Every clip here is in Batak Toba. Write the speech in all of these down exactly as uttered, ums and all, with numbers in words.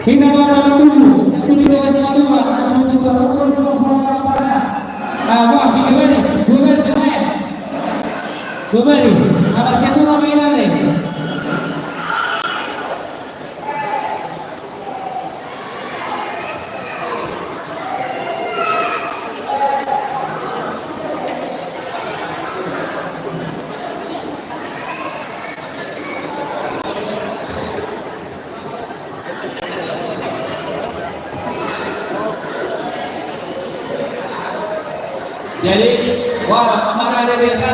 Hita doa dulu, satu di bawah sama dua, langsung dua, dua, dua, dua, dua, dua. Ah, wah, tiga baris, dua baris yang lain. Dua baris, nomor satu, nomor ini. Jadi, wala, mana ada dia?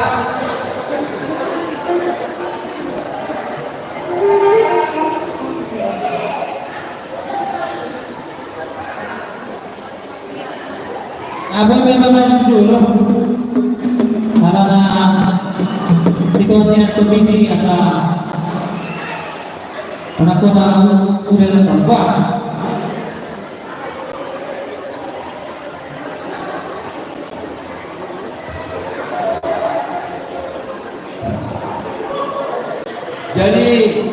Abang memang maju dulu. Karena situasi yang kondisi asa penakut udah nampak. Jadi,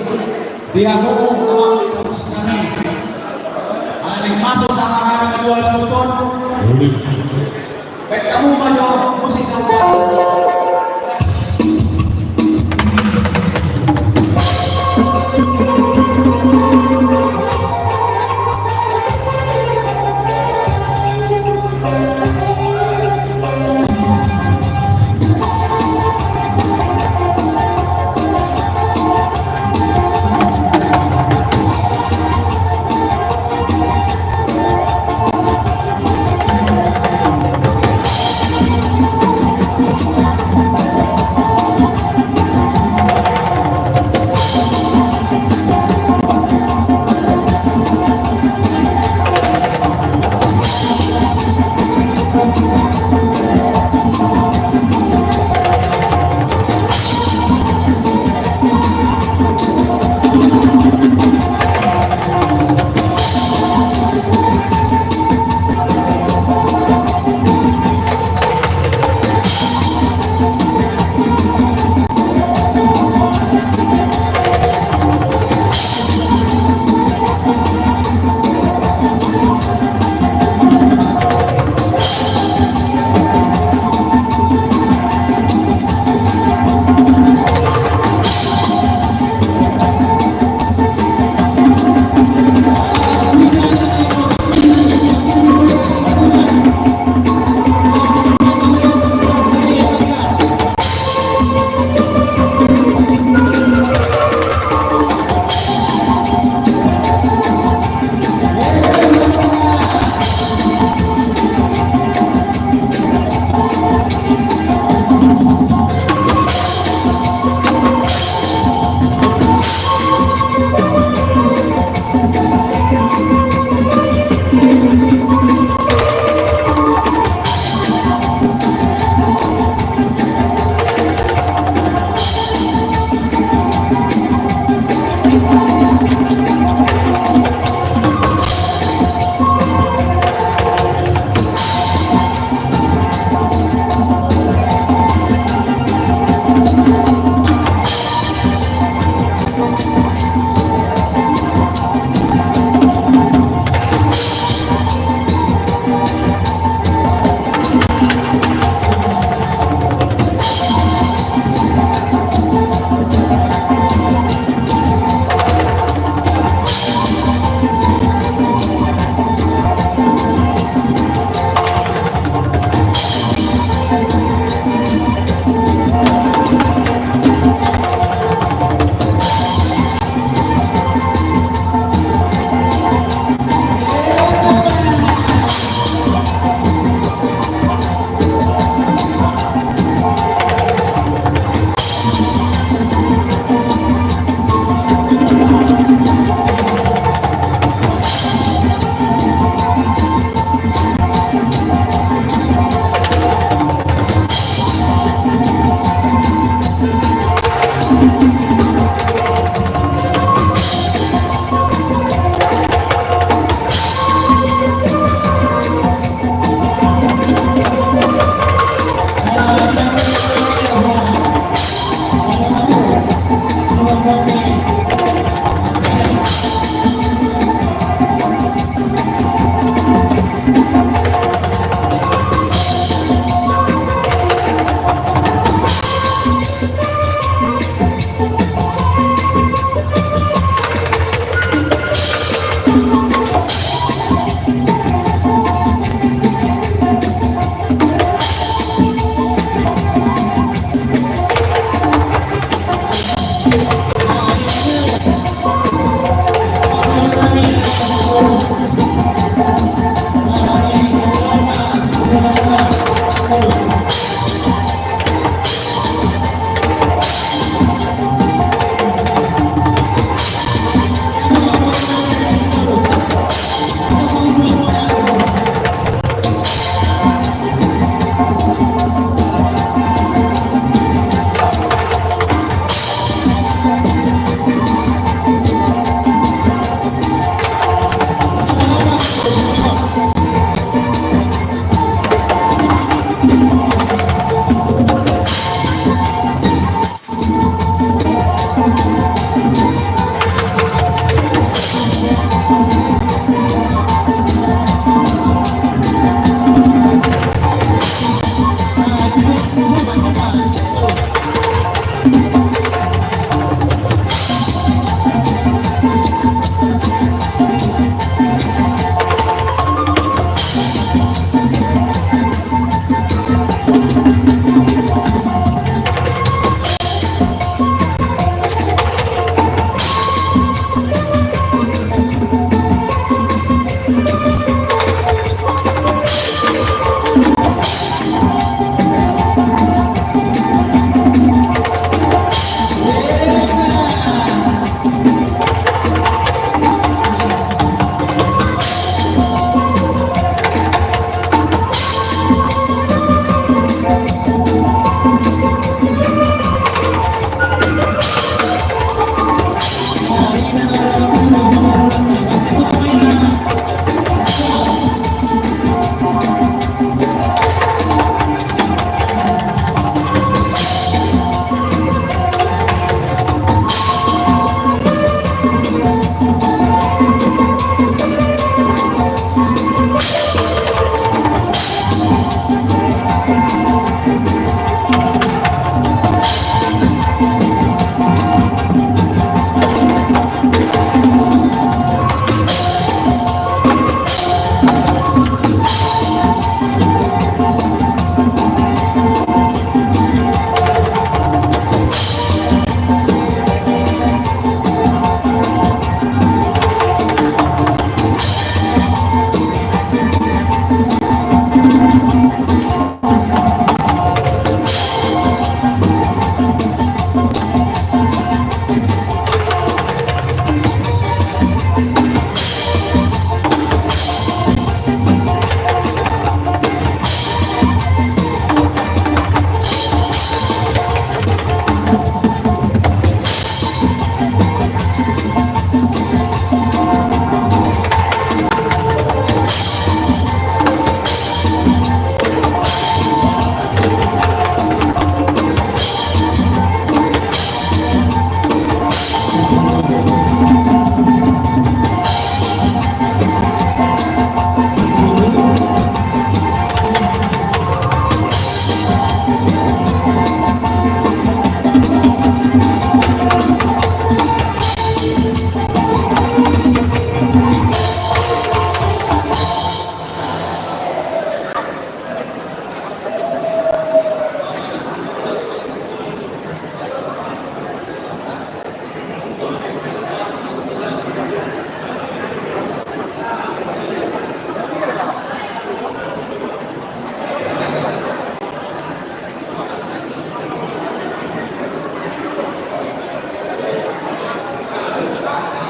di hamu, amang, di hamu sesame. Ala naeng masuk sama hami di luar sukun. Baik, hamu maju, musik sambat.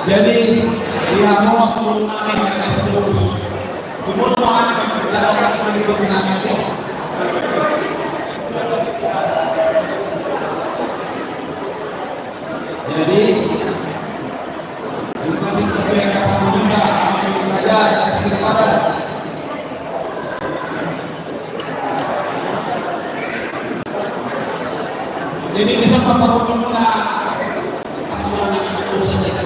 Jadi, di hamu angka na terus. Tumulus ma hami, jala hami di gunung nami. Jadi, terima kasih kepada Bapak Gubernur, Pak Raja, dan Pak Bupati. Jadi, bisa Bapak Gubernur, Pak Gubernur, Pak Gubernur.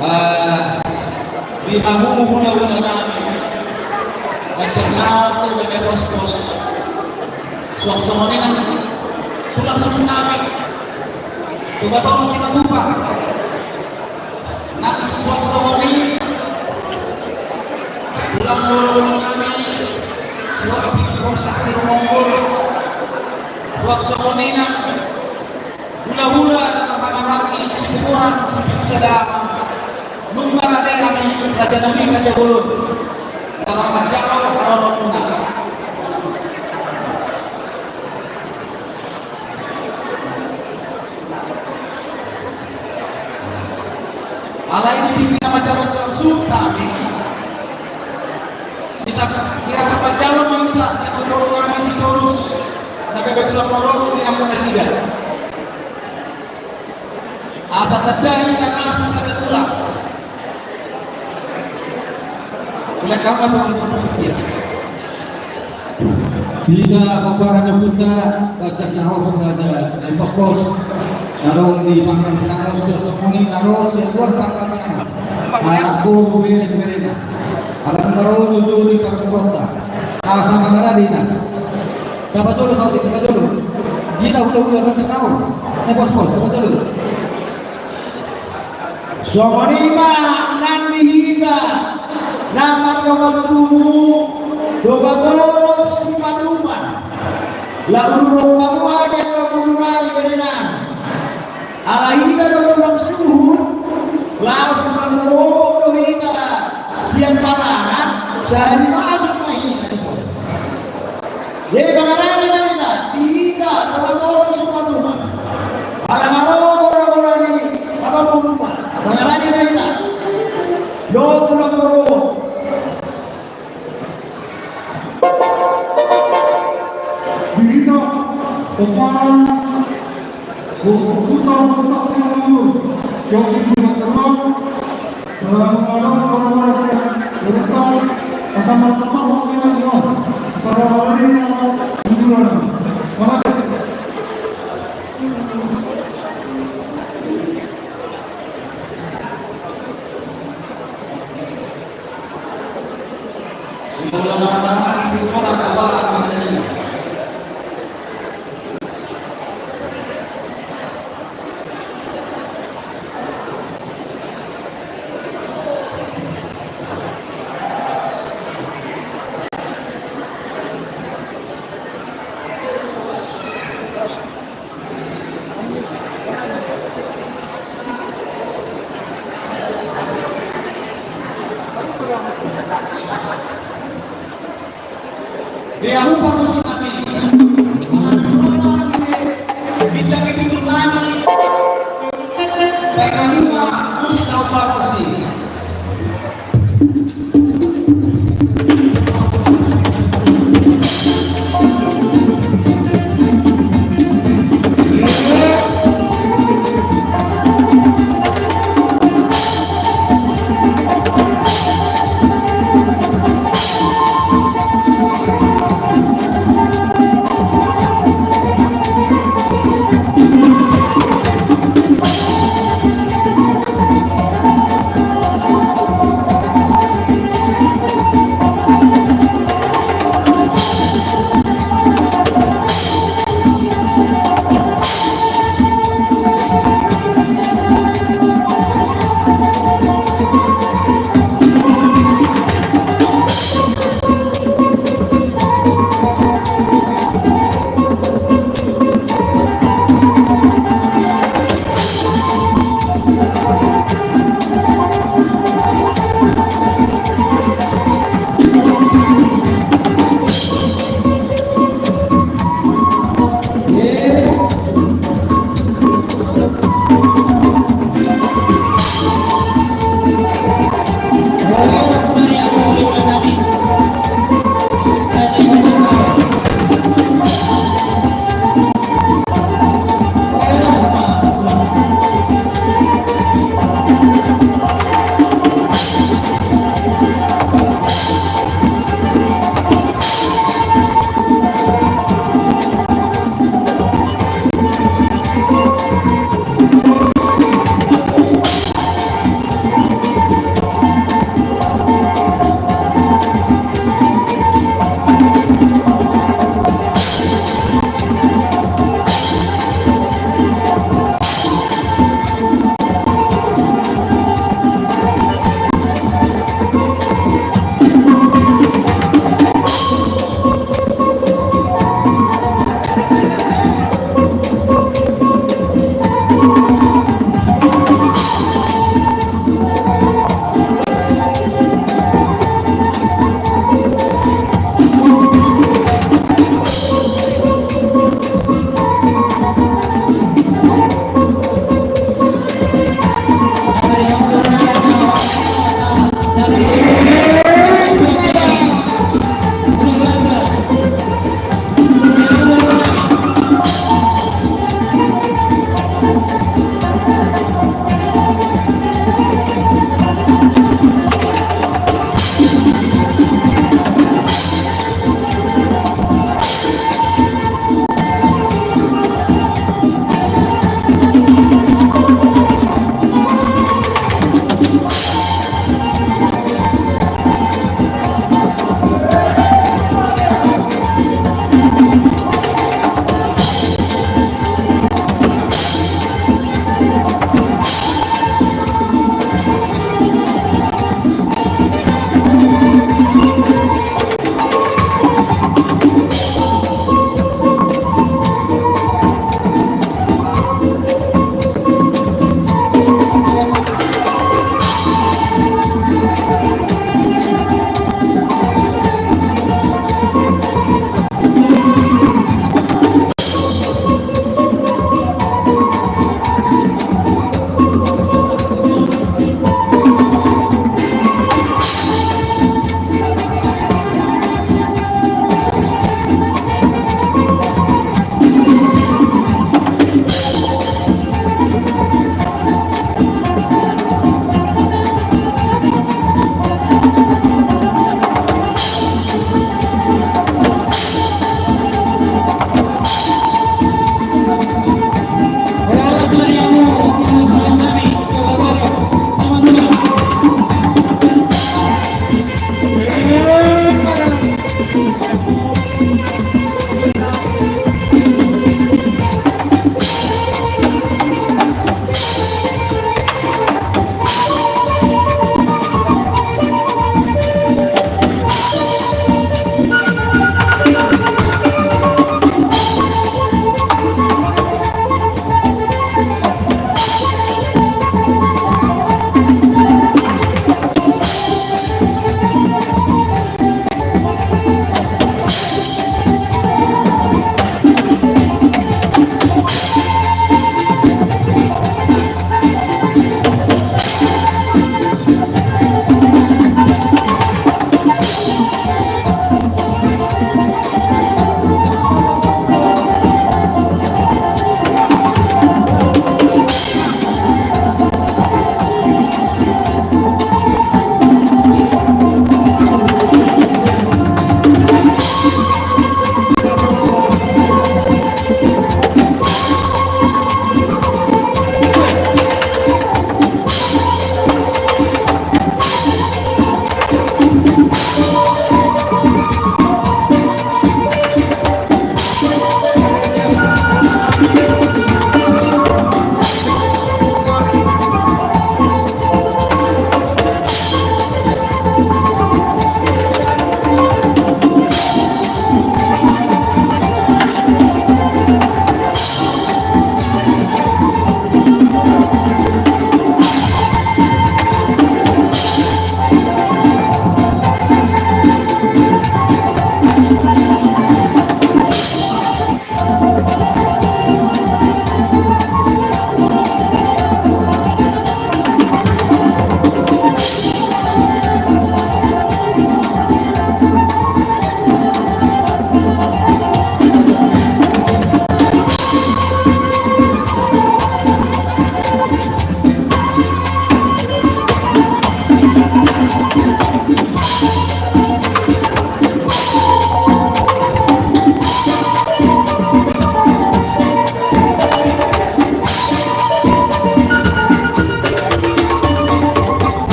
Ah, di hamu hulahula nami, ganjar naon tu gana pospos. Suang songon i nang tulang suhut nami, Tobatua Simatupang. Nang suang songon i tulang molo nami, suang pinggol saksi mongol. Suang songon i nang hulahula na mangaraki Situmorang, Situmorang sada. Nunga rade hami raja nami, raja bolon, dalam manjalo haroronmuna. Alai di tingki na manjalo tulang suhut nami, sisa sisa na manjalo ma hita, na manjalo nami Sitorus, na gabe tulang molo di nampuna sida. Asa tanda hita na sisa tulang. Mulai kamu tuh. Hita pomparan ni ompunta, ganjar na horas raja na pospos. Na ro di pangkal pinangan, suang songon i na ro sian luar pangkal pinangan. Anak boru, bere, berena. Anak na ro jujur di parkota. Asa mangarade na. Tapajolo saotik, tapajolo. Hita hulahula ganjar na horas na pospos, tapajolo. Songon i ma nang di hita na mardongan tubu, Tobatua Simatupang. Laho ro pamuha jala pamuha i, berena. Ala hita do tulang suhut, laos manggogo do hita sian paranak, sai masuk ma hita di son. Jadi mangarade ma hita, di hita Tobatua Simatupang. Ala na ro gola-gola ni Amangboru, mangarade ma hita. Dohot tulang boru. Di hita pomparan ni ompunta, ompunta Simatupang, Joki Simatupang. Dalam mengadop orang-orang yang berhutang, asa martamba waktu yang jauh, asa orang-orang yang hiburan. Makasih. Di hamu parmusik nami. Bintang itu nami. Baik, nami, Pak, musik tahu, Pak, musik.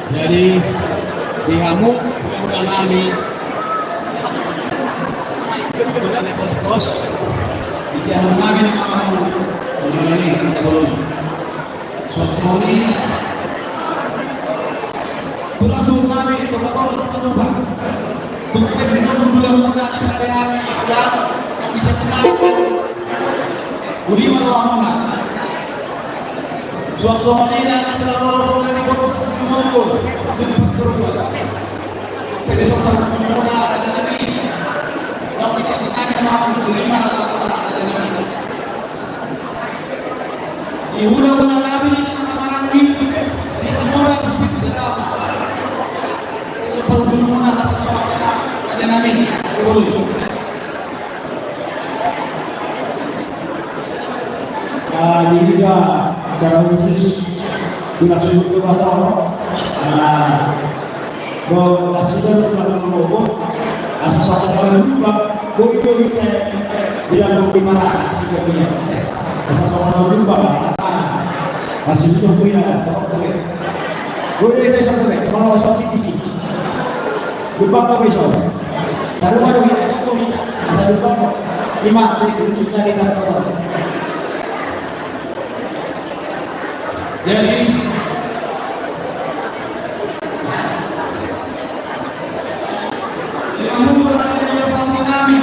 Jadi, di hamu hulahula nami, hulahula ni pospos, di si hamu nami na mangulahon i, hulahula ni, na bolon. Suang songon i, tulang suhut nami, tu paboru, tu paboru. Tu paboru, tu paboru, tu paboru. Uli ma rohamuna. Suang songon i nang na tela lolo nang di boru sasi monggo. Uli ma rohamuna. Pede sopan rohamuna, raja nami. Nang di sasi nami, uli ma rohamuna, raja nami. Di hulahula nami, maranggi. Di semua orang, di semua orang. Sopan rohamuna, raja nami. Uli. Ah, di ida acara khusus, tulang suhut do batal. Ah, do, nasida do tulang suhut, asa sama-sama lupa, boi do kita, bilang boi marah, sikap dia. Asa sama-sama lupa, ah, maksudnya boi lah, boi. Boi do kita sama-sama, kalau sakit di sini. Lupa kau bisa. Taruh baru ya, ada kau minta. Masa lupa kau. Lima, saya khusus lagi tak tahu. Jadi, yang murah ada yang sama kami.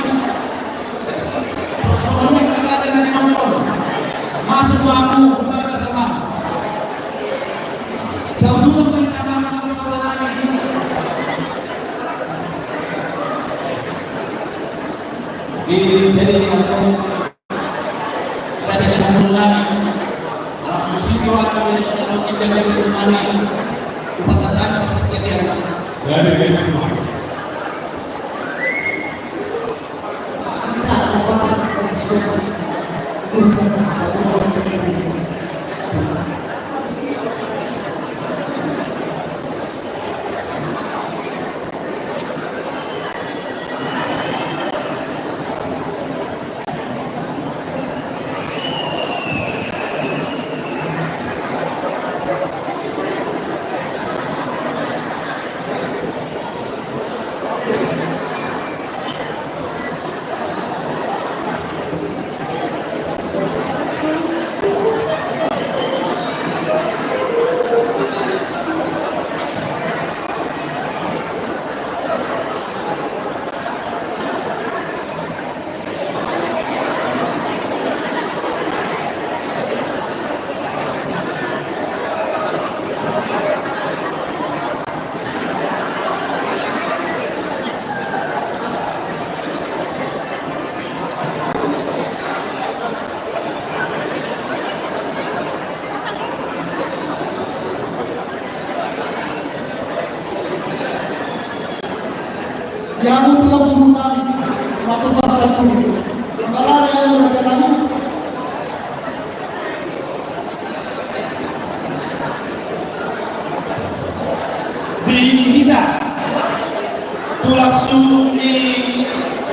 Soalnya kagak ada yang nonton. Masuk waktu, bukan sama. Saudara kita mana, saudara kami. Di, jadi di kampung, jadi di kampung nami. Alam musik itu akan menjadi kampung kita, di kampung nami. Upasakan, jadi anak. Jadi di kampung. Di hamu tulang suhut nami, satu bangsa tu. Kepala di hamu raja nami. Di hita, tulang suhut ni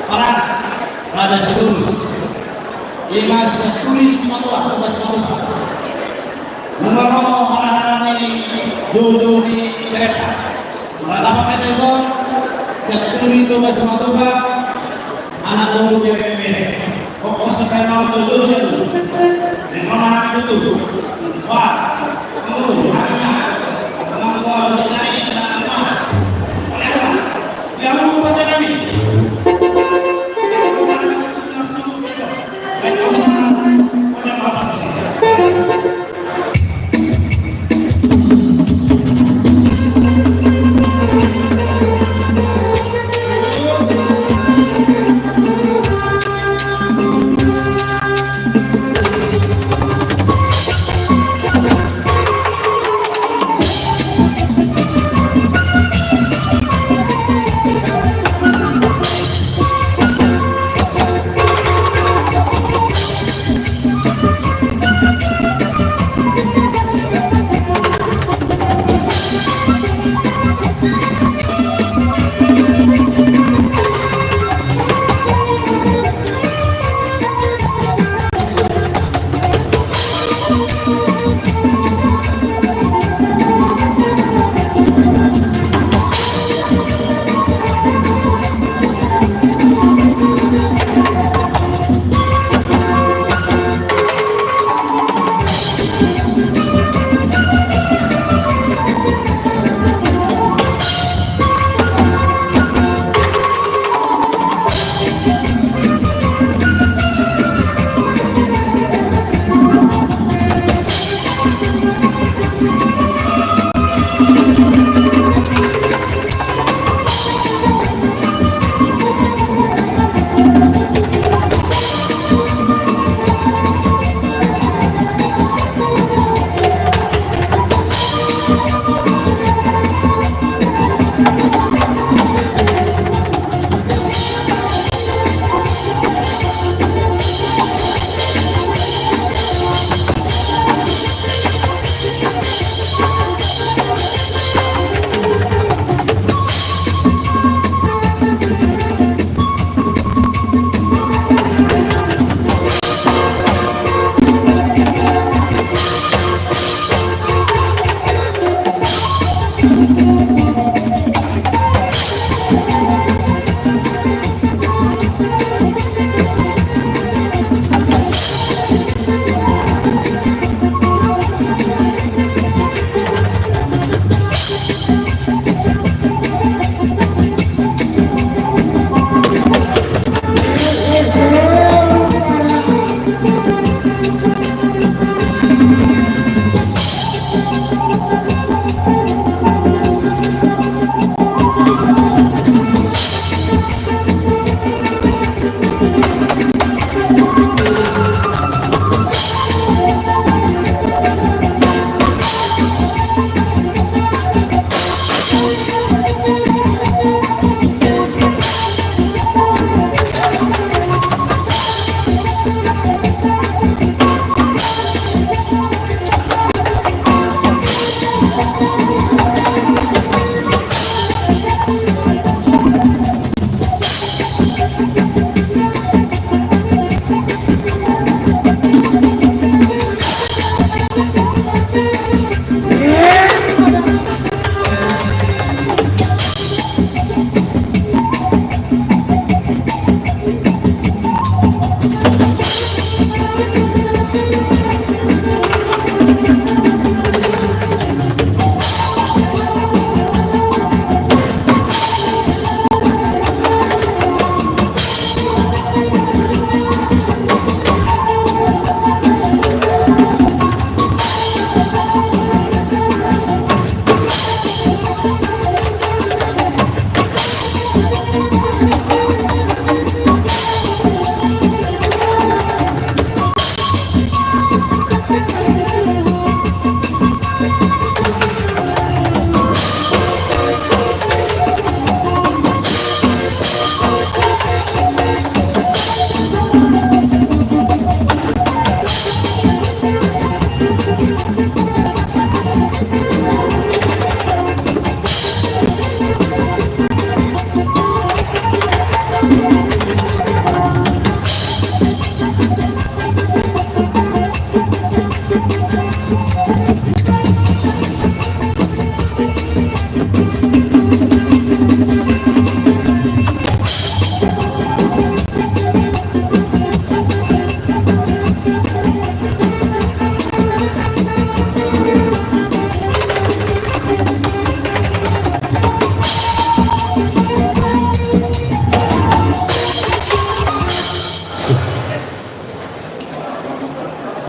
Parana, Raja Sitorus. Ima Sianturi Simatupang, Toga Simatupang. Nunga ro hara-hara ni joujou ni berenta. Mardapak hita dison, Sianturi Toga Simatupang, anak boru bere-bere. Pokok sekarang mau joujou sian dison. Memang anak itu. Wah, kamu hatinya. Kamu kalau bisa cari anak emas. Oleh apa? Dia mau pakai kami. Langsung besok.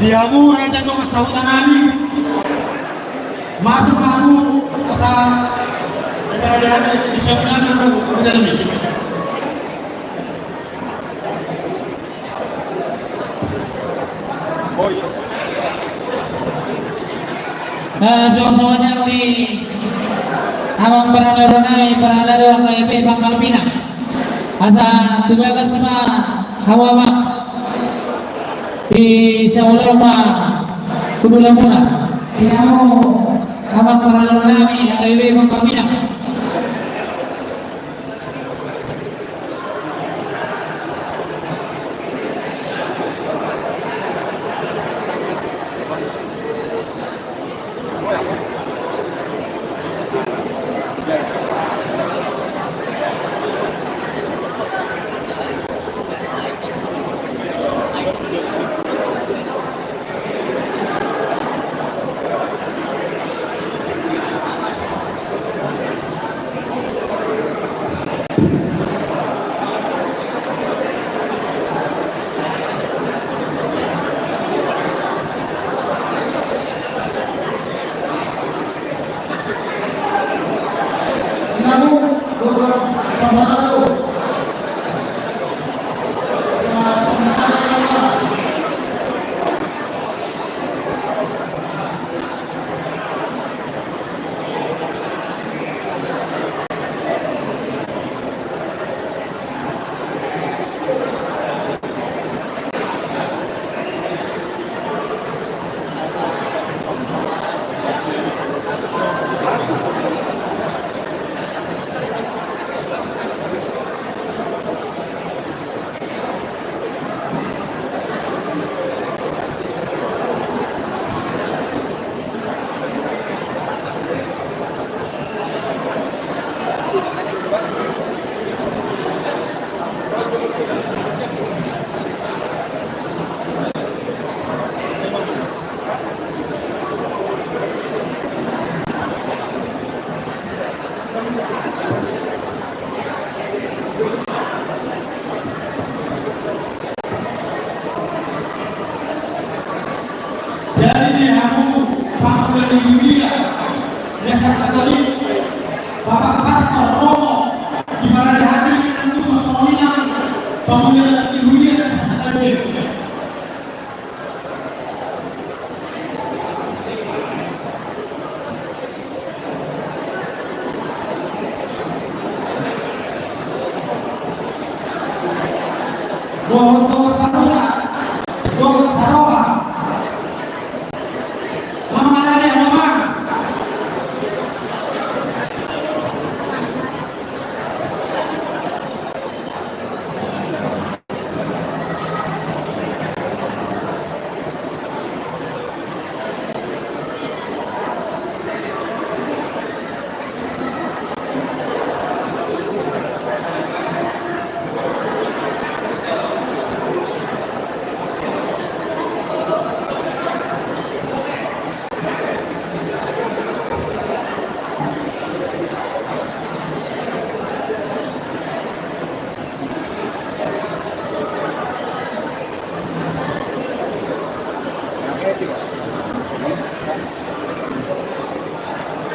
Di hamu raja dongan sahuta nami, masuk hamu asa di sahuta nami. Eh, suang-suang ni amang parhalado nami, parhalado H K B Pangkal Pinang. Asa tubagas ma hamu amang. Di saulama kudu lamuna. Di hamu amang parhalado nami, H K B Pangkal Pinang. Jadi di hamu pangula ni Huria, Desa Katolik, Bapak Pastor Romo, di mana di hati dengan musuh solinan, pangula ni Huria, Desa Katolik. Dohot, dohot saroha, dohot saroha. Lamang ala ni lamang.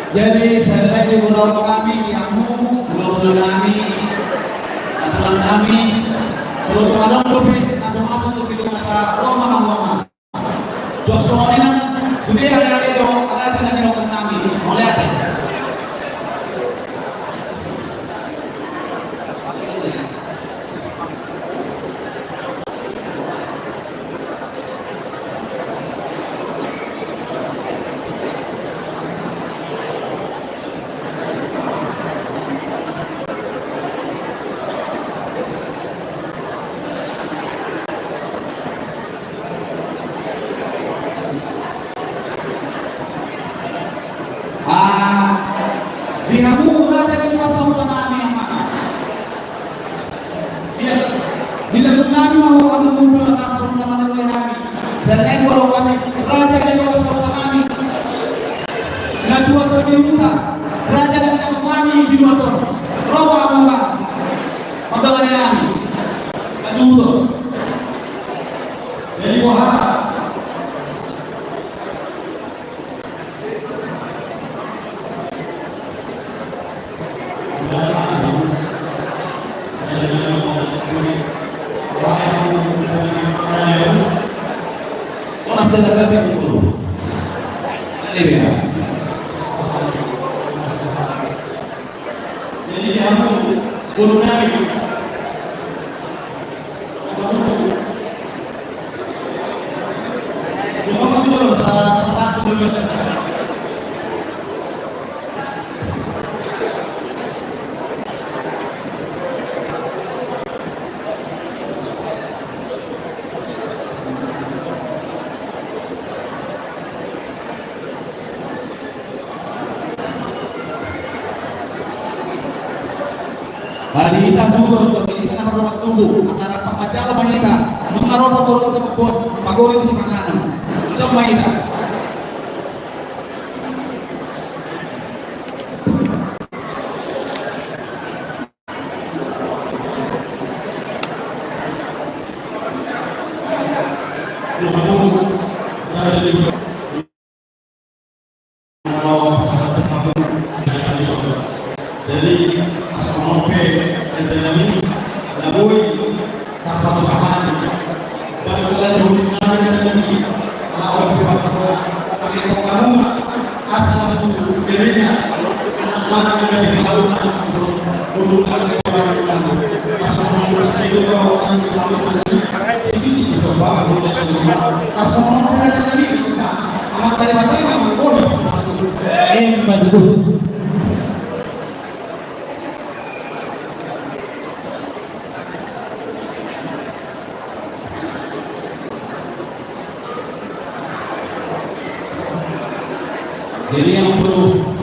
Jadi, sahali nai di hula-hula nami, di hamu, hula-hula nami, na tulang nami, molo tung adong dope na so masuk tu gedung asa ro ma hamu amang. Suang songon i nang sude ate-ate dohot ate-ate na nidok nami. Mauliate. Hamu raja ni nuaeng sahuta nami, amang. Ia, di lambung nami ma ho hamu, molo langsung na manaloi hami. Sai na i do hami raja ni nuaeng sahuta nami. Natuatua ni huta, raja ni huta nami di luat on. Ro ma hamu, amang. Pardongan ni nami. Hasuhuton. Jadi boha? Jadi, hamu boru nami. Ba di hita suhut, di hita na mardongan tubu, asa rap manjalo ma hita, nunga ro paboru, paboru, paboru sipanganon. Songon i ma hita. Jadi, asa on pe, rencana ni, na boi, tarpatupa hami. Dan telah dihukum kami rencana ni, ala on pe, asa tu gereja, anak-anak dari Haruna, guru kami. Jadi yang perlu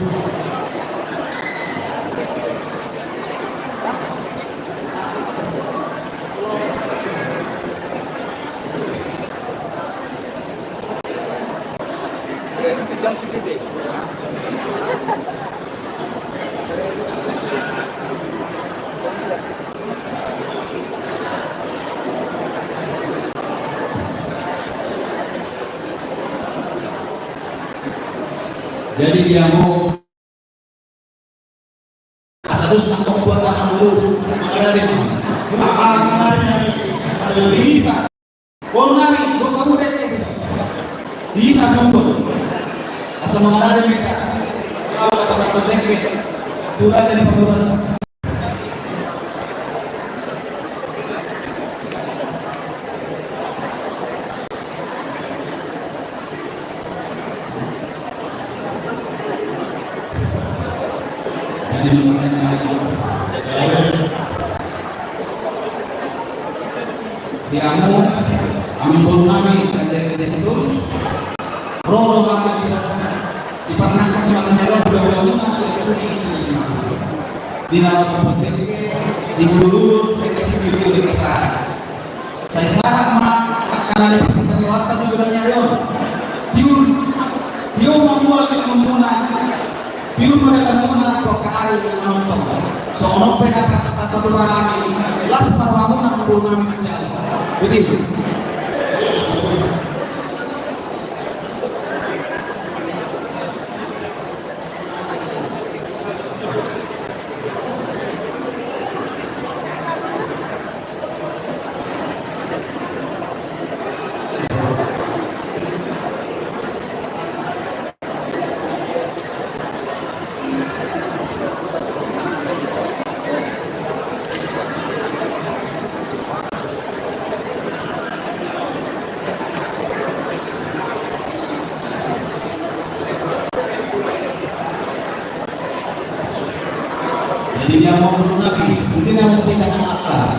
Jadi dia mau asa dos nang kok buat tanah dulu. Maka dari, maka dari, bisa. Boru nami, boru kamu dek, dek. Di hita sungkun. Asa mangalari hita. Kau kata satu dek, dek. Pura jadi pembunuhan. Di hamu, amang boru nami, Raja Raja Sitorus, ro do hami bisa diparnangkok mata jala, bulan-bulan lima, sesepuluh ini, di dalam kampung T K, si Guru, T K, si Guru, T K, saya. Sai sahat ma, angka na di pasisari wata di bulan ni ari on. Piur, piur ma mual di muna, piur ma dalanmuna, tu angka ari na manongtong. Songon on pe na tarpatupa hami, las ma rohamuna, amang boru nami manjalo. Betul. Jadi dia mau menunaki, mungkin yang mau kita katakan.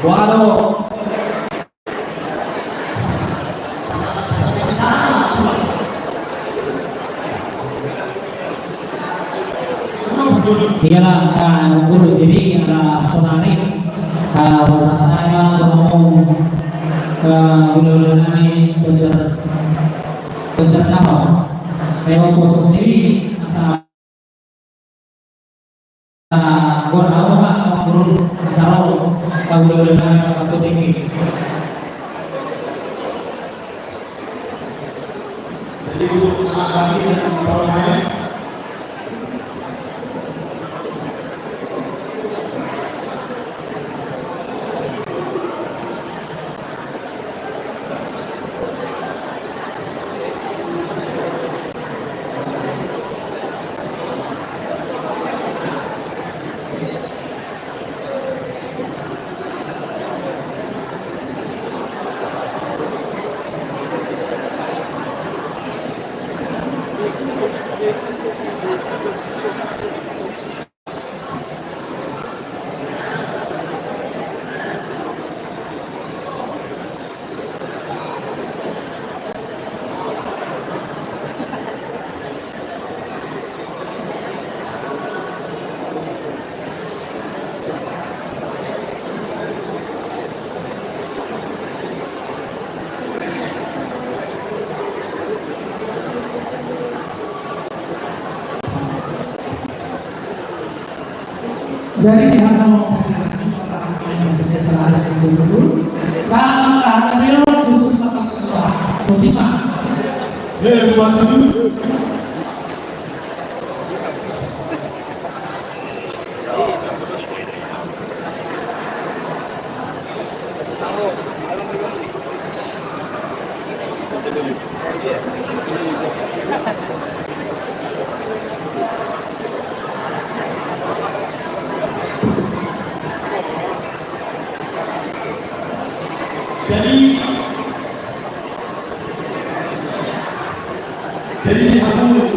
Waduh. Iyalah, ah, guru, jadi, ah, saonari, ah, bahasa saya, ah, berhubung, ah, guru-guru nami bener, bener apa? Lewat kursus ini, asa, ah, gua tahu, ah, guru, asa tahu, ah, guru-guru nami pas aku tinggi. Jadi, untuk anak kami dan para pemain, Jadi, di hadapan Jadi, jadi aku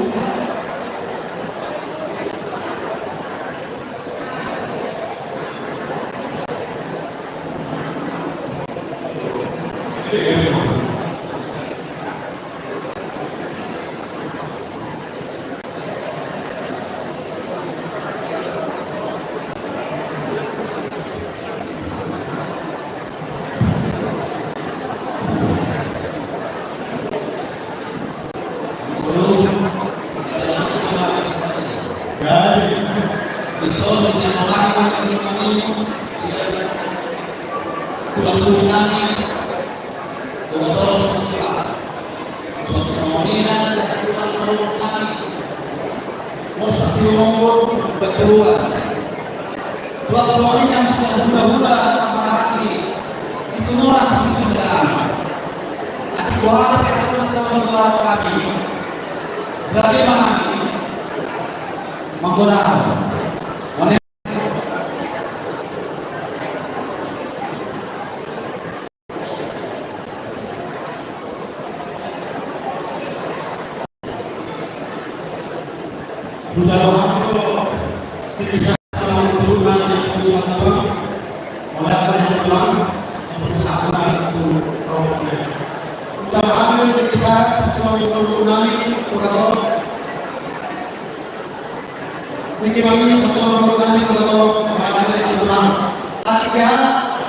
Niki mami satu orang kami kalau ada yang kurang. Lagi ya,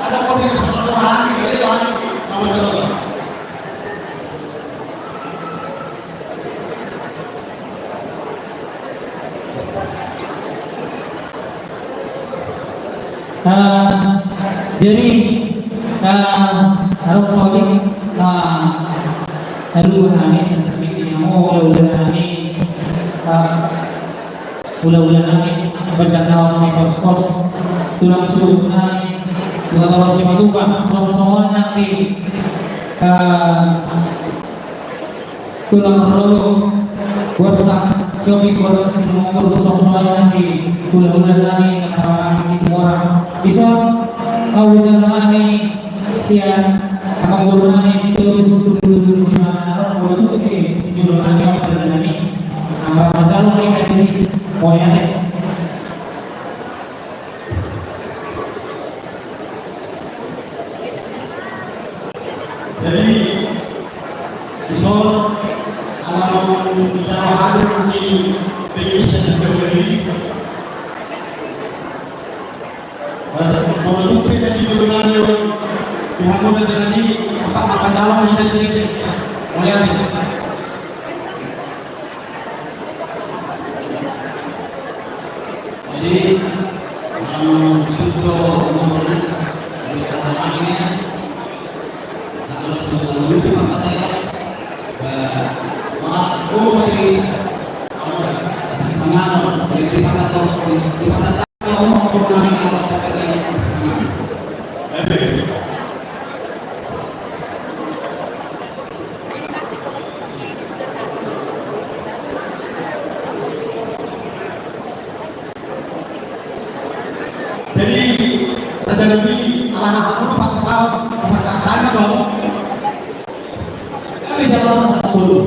ada kopi satu orang, jadi orang nama terus. Ah, jadi, ah, harus sorry, ah, lalu hami seperti ini, mau udah-udah hami, ah, Hula-hula nami, panjang naon ni pos-pos, tulang suhut nami, tulang-tulang Simatupang, songon-songon nami, eh, tulang Rorobot, Borsak, Sihombing, Borsak, Situmorang, songon-songon nami, hula-hula nami, na parahang Situmorang. Dison, hula-hula nami, sian, amang boru nami, Sitorus, Situmorang, Situmorang, Situmorang, Situmorang, Situmorang, Amang Raja Lombok, Ika Disi, Moyane. Jadi, dison, alam bisa hadir di Indonesia dan Jawa Bali. Udah jadi tempat apa calon di sini? Melihat. Jadi, kalau sudah umur di rumah ini, kalau sudah dulu apa tadi? Wah, oh, di, di mana? Di pasar, di pasar. Jadi, terjadi ala anak aku, Pak Kepala, Pak Sakana, dong. Kami dalam satu dulu.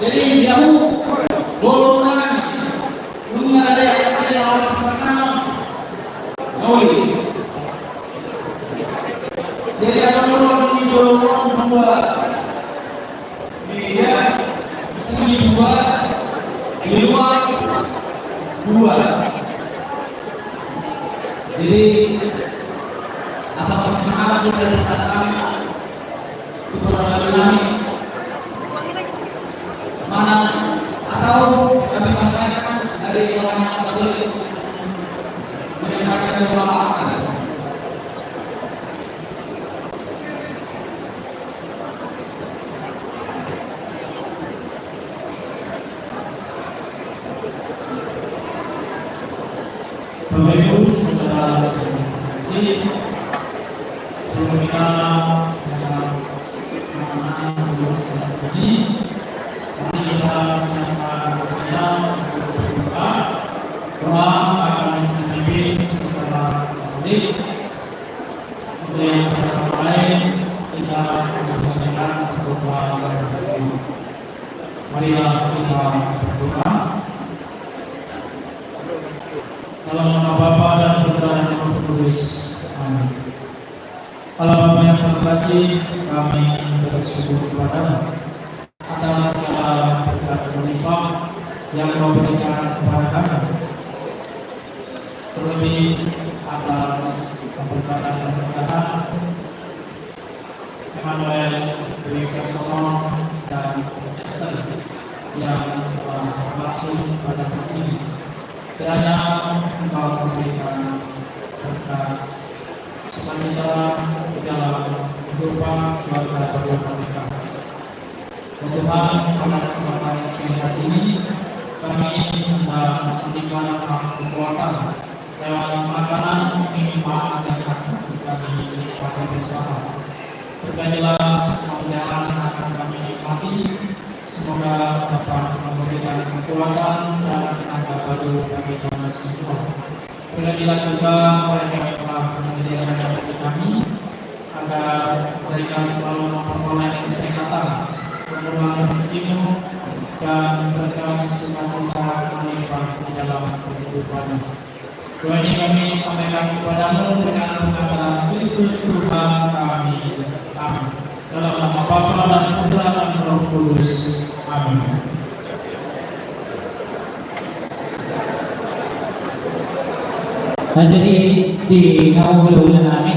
Jadi, dia mau, mau mana? Nunga ada yang ada orang sana. Oi. Jadi ada orang di Jolong dua. Dia di dua, di luar dua. Jadi asal semangat kita di sana. Mana atau kami sampaikan dari Yohanes Katolik menyampaikan doa. Bapak Ibu, saudara-saudari, sebelum kita mengenal dulu saat ini, mari kita sama-sama berdoa. Doa akan dipimpin secara Katolik. Untuk yang pertama lain, kita mempersilakan berdoa bersama. Marilah kita berdoa. Dalam nama Bapa dan Putra dan Roh Kudus. Amin. Allah Bapa yang terkasih, kami bersyukur kepada-Mu atas segala berkat melimpah yang Kau berikan kepada kami. Terlebih atas keberkatan pernikahan Emmanuel Dwi Caksono dan Esther yang telah berlangsung pada hari ini. Kiranya Engkau memberikan berkat sukacita di dalam kehidupan keluarga kedua pernikahan. Ya Tuhan, pada kesempatan yang singkat ini, kami hendak memberikan kekuatan lewat makanan, minuman yang akan kami nikmati bersama. Berkatilah semua perjalanan yang akan kami nikmati, semoga dapat memberikan kekuatan dan tenaga baru bagi kami semua. Berkatilah juga mereka yang telah menyediakannya bagi kami, agar mereka selalu memperoleh kesehatan, kemurahan rezeki-Mu, dan berkat sukacita melimpah di dalam kehidupannya. Doa ini kami sampaikan kepada-Mu dengan pengantaran Kristus Tuhan kami. Amin. Dalam nama Bapa dan Putra dan Roh Kudus. Amin. Nah, jadi di kamu boleh boleh nami.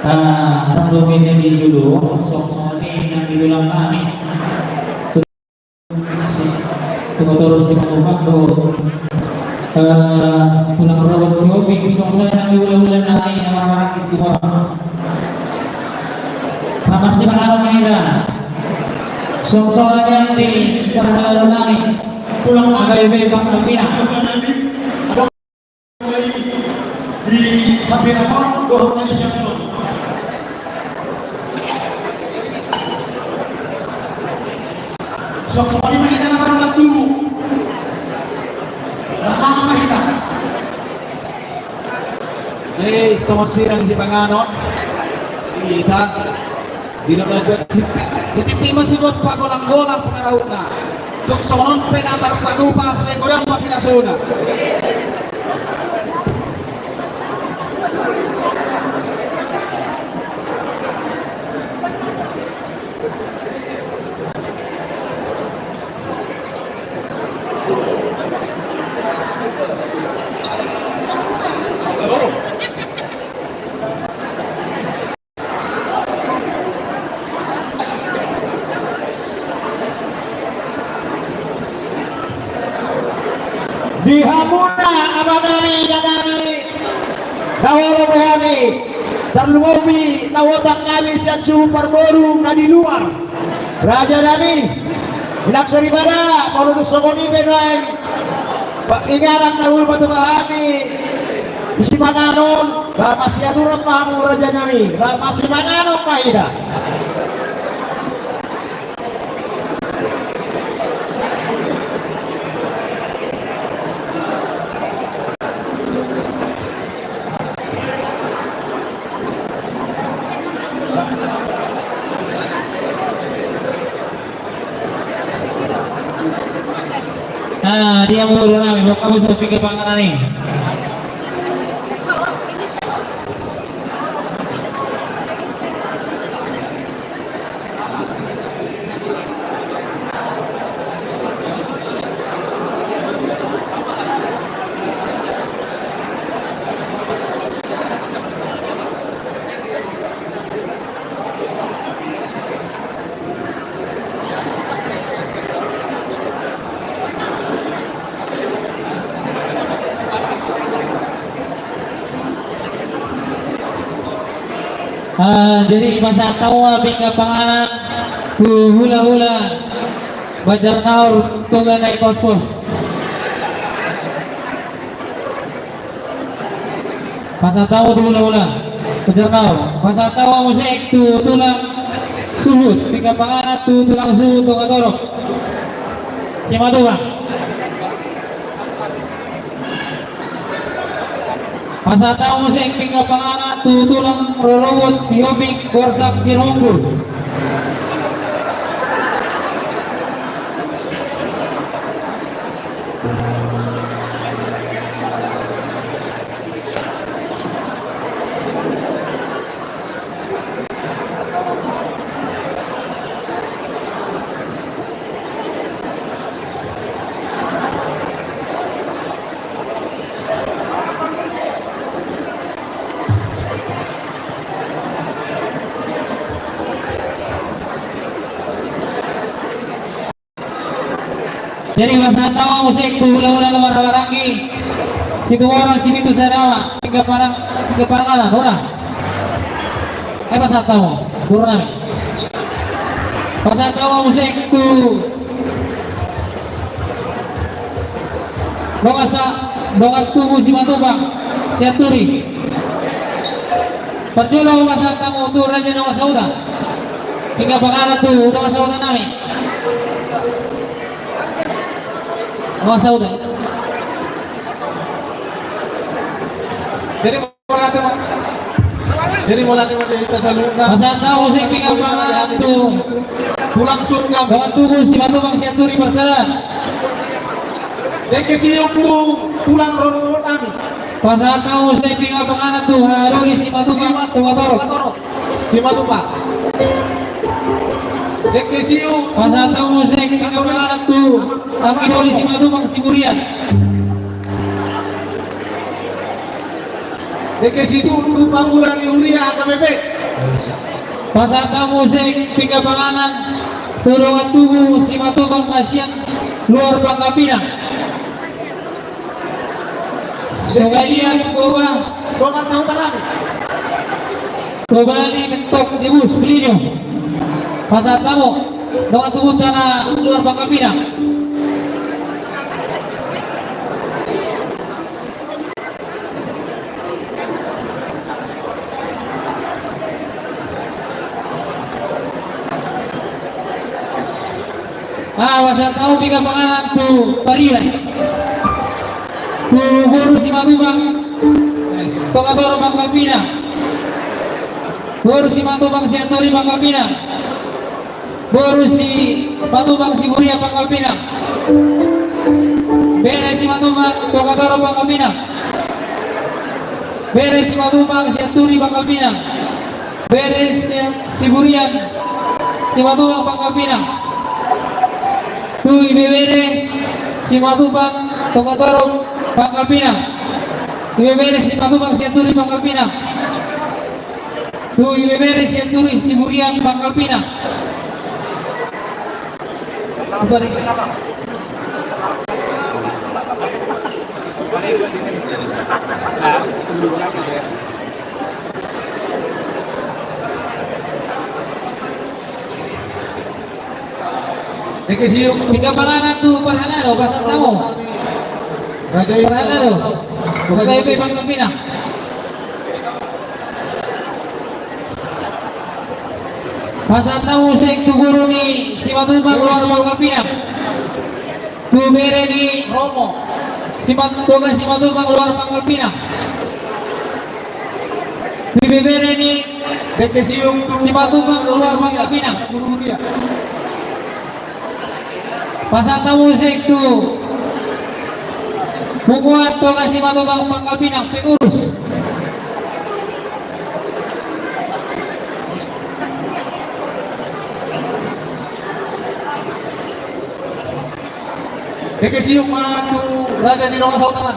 Ah, orang belum jadi dulu, sok sok ini nanti bilang nami. Tuh motor si Bang Umar tuh. Eh, tulang robot si Opi, sok sok nanti boleh boleh nami, orang-orang di Timor. Pasti makanan ini dah. Songsolan yang di perjalanan nami. Tulang lama. Bang Alvina. Di Sapira Mall, dohot nami siap dulu. Sok sok ini kita nama dulu. Nama kita. Hei, selamat siang si Panganon. Kita di dalam buat si titik masih buat pagolang-golang pengarahutna. Tuk sonon pe na tarpatupa sai godang ma pinasuna. Di hamuna amang nami, inang nami, na hurang hami, tarlumobi na huontang hami sian suhut parboru na di luar. Raja nami, inang soripada, molo tung songon i pe nuaeng, inganan na hupasahat hami di sipanganon, ba masiaturan ma hamu raja nami, ba masimanganon ma hita. Nah, dia mulu nami, buka musuh pikir panganan nih. Ah, jadi pasahat hamu ma pinggan panganan tu hulahula Banjarnaur Toga Nai Pospos. Pasahat hamu tu hulahula Banjarnaur. Pasahat hamu muse tu tulang suhut, pinggan panganan tu tulang suhut Toga Torop Simatupang. Pasahat hamu muse pinggan panganan tu tulang rorobot Sihombing Borsak Sironggur. Jadi pasahat hamu muse tu hulahula na marhahamaranggi, Situmorang Sipitu Sadawa, pinggan panganan, pinggan panganan, hurang. Eh, pasahat hamu, hurang nami. Pasahat hamu muse tu dongan sa-, dongan tubu Simatupang Sianturi. Parjolo pasahat hamu tu raja dongan sahuta. Pinggan panganan tu dongan sahuta nami. Dongan sahuta. Jadi mauliate ma. Jadi mauliate ma di hita saluhutna. Pasahat hamu muse pinggan panganan tu tulang suhut nami, dongan tubu Simatupang Sianturi parsadaan. Dengke siup tu tulang rorobot nami. Pasahat hamu muse pinggan panganan tu haha doli Simatupang Toga Torop Simatupang. Dengke siup. Pasahat hamu muse pinggan panganan tu anggi doli Simatupang Siburian. Dengke situtu pangula ni huria H K B P. Pasahat hamu muse pinggan panganan tu dongan tubu Simatupang na sian luar Pangkal Pinang. Songon i ma tu dongan sahuta nami. Kobali mentok di bus Blinyo. Pasahat hamu dongan tubuta na luar Pangkal Pinang. Ah, pasahat hamu pinggan panganan tu parian. Tu boru Simatupang Toga Torop Pangkal Pinang. Boru Simatupang Sianturi Pangkal Pinang. Boru Simatupang Siburian Pangkal Pinang. Bere Simatupang Toga Torop Pangkal Pinang. Bere Simatupang Sianturi Pangkal Pinang. Bere Si-, Siburian Simatupang Pangkal Pinang. Tu ibebere Simatupang Toga Torop Pangkal Pinang. Ibebere Simatupang Sianturi Pangkal Pinang. Tu ibebere Sianturi Siburian Pangkal Pinang. Apa ni? Dengke siuk. Tiga pangana tu parhalado, pasahat hamu. Parhalado. Buka ipe pangkapina. Pasahat hamu muse tu guru ni Simatupang luar Pangkal Pinang. Tu bere ni Romo. Simat-, Toga Simatupang luar Pangkal Pinang. Tu bere ni Simatupang luar Pangkal Pinang. Pasahat hamu muse tu punguan Toga Simatupang Pangkal Pinang, pengurus. Dengke siuk ma tu raja ni dongan sahuta.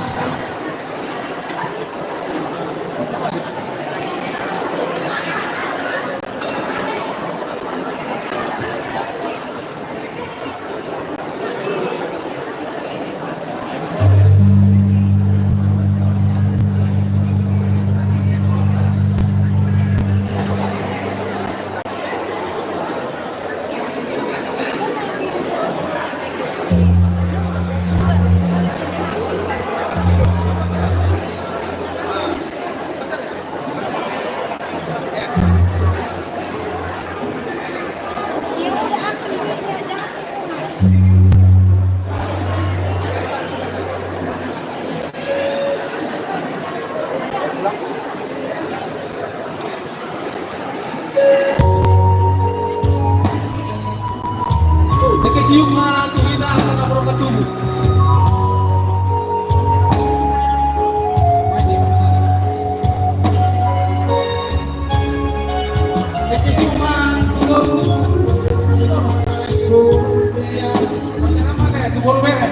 Dengke siuk ma tu hita asa na borok tubu. Dengke siuk ma tu boru bere.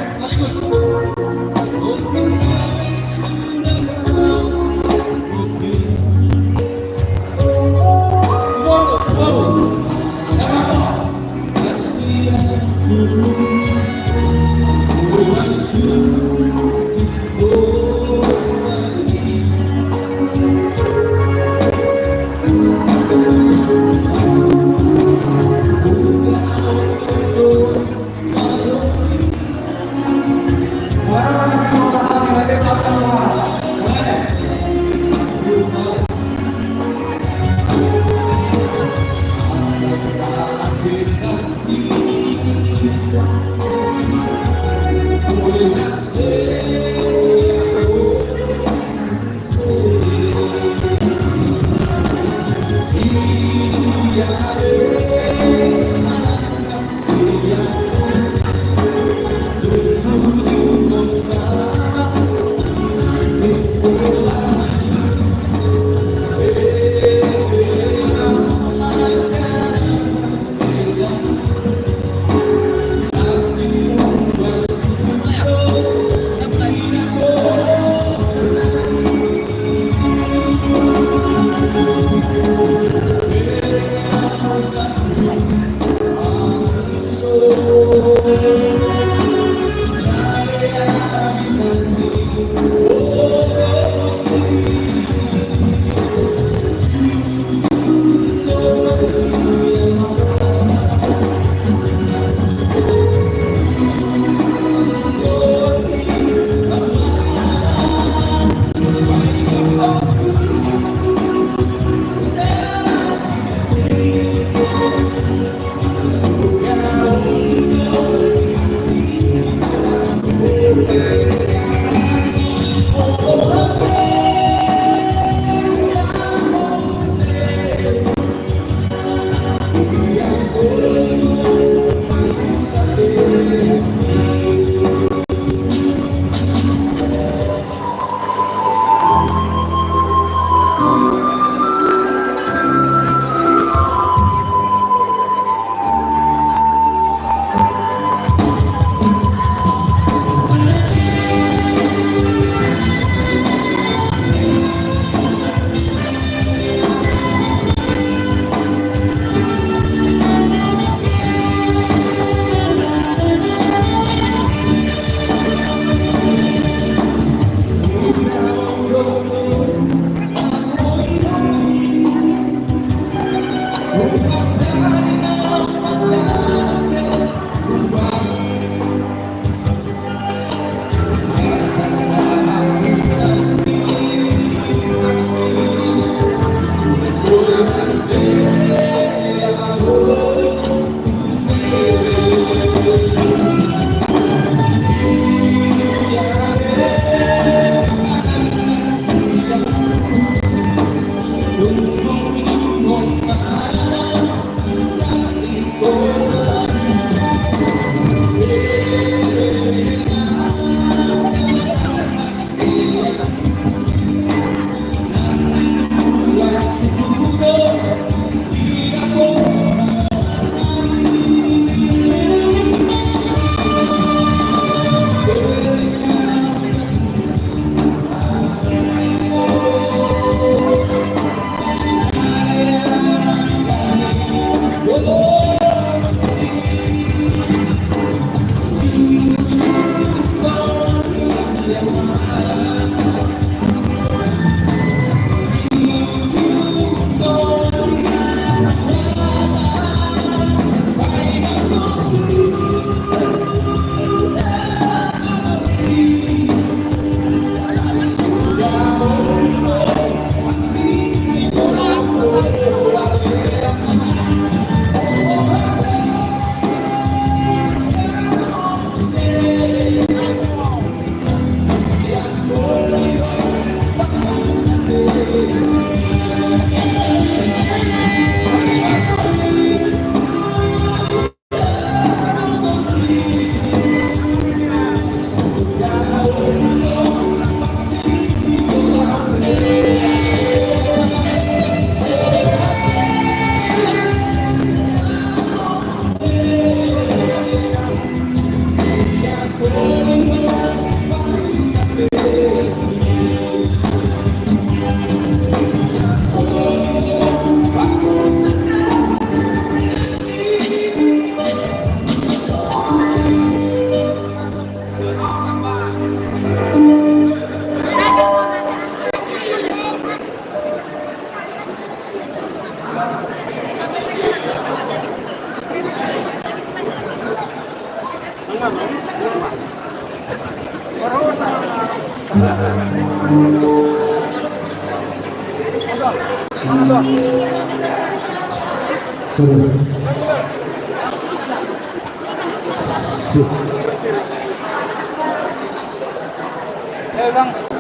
Eh, Bang.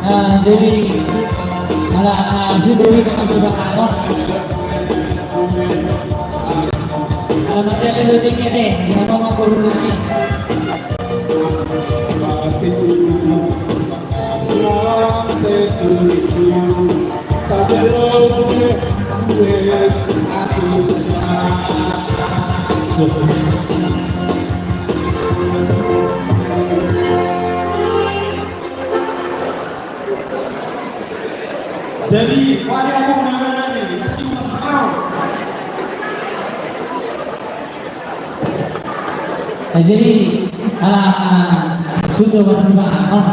Nah, jadi, ala, ah, si Dewi dengan sudah kasar. Alamat dia ada di sini, dia mau ngaku dulu nih. Jadi, wali aku mengenai nanti, masih masuk. Nah, jadi, ala, ah, sudah masuk, ah, oh.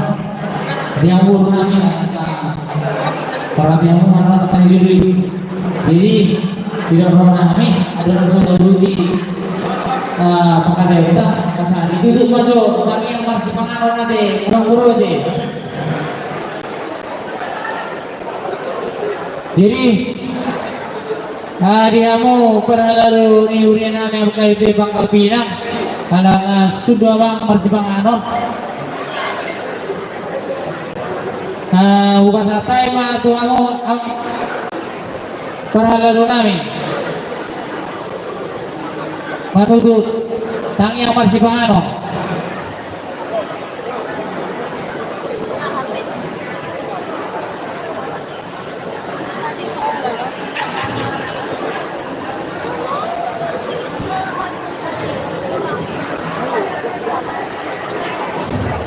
Dia umur nami, ah, para dia umur nami, tadi dulu. Jadi, tidak pernah nami, ada orang sudah dulu di, ah, pakai data, pasal itu dulu maju, tapi yang masih pengaruh nanti, orang guru aja. Jadi, ah, di hamu parhalado ni huria nami K P P Pangkal Pinang, ala, ah, suda amang marsipanganon. Ah, hupasahat hami ma tu hamu, am, parhalado nami. Manutut, tangiang marsipanganon.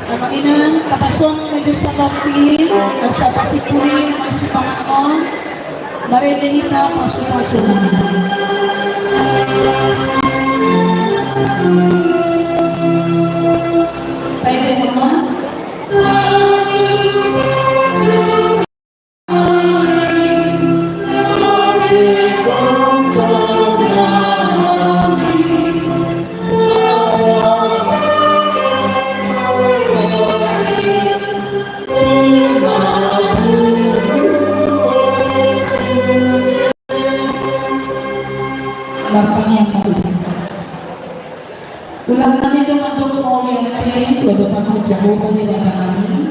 Amang inang, tapasonang ma jo sandok i, asa pasimpuli marsipanganon, marende hita pasupasu. Taende ma. Martangiang ma hita. Ulang nami do mandok mauliate tu adopanMu Jahowa Debatanami,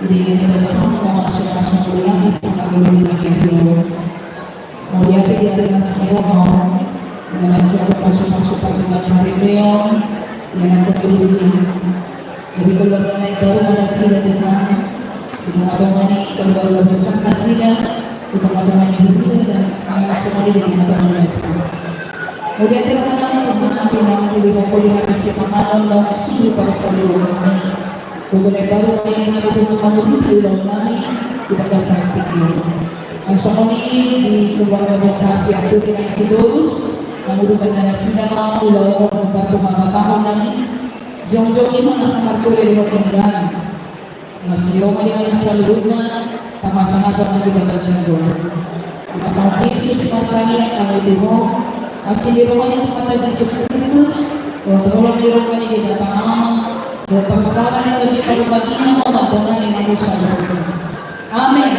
di bagasan pasupasu ulang di sana dulu di bagasan. Mauliate di atas nami, na manjalo pasupasu pardongan saripeon, na nanggo di dunia. Jadi keluarga na i baru ma nasida Tuhan, di tongatonga ni keluarga besar nasida, di tongatonga ni huria, dan angka na songon i di tongatonga ni nasida. Kemudian terima kasih Tuhan, di nama diri Bapa di hati si panganon dan suruh pada seluruh kami. Kemudian baru kami yang ada Tuhan kamu di dalam kami, di bagasan tinggi. Dan songon i di keluarga besar si Arturi nang Sitorus, kamu duka dan nasida mau lawan membantu mama tahun nami. Jongjong i ma na samartule di denggan. Na sihoma di hami saluhutna, tapasangap ma di bagasan doa. Di bagasan Jesus martangiang hami tu Ho, asi di roha ni Tuhanta Jesus Kristus, dohot holong ni roha ni Debata Ama, dohot parsaoran ni Tondi Parbadia, ma mandongani hami saluhutna. Amen.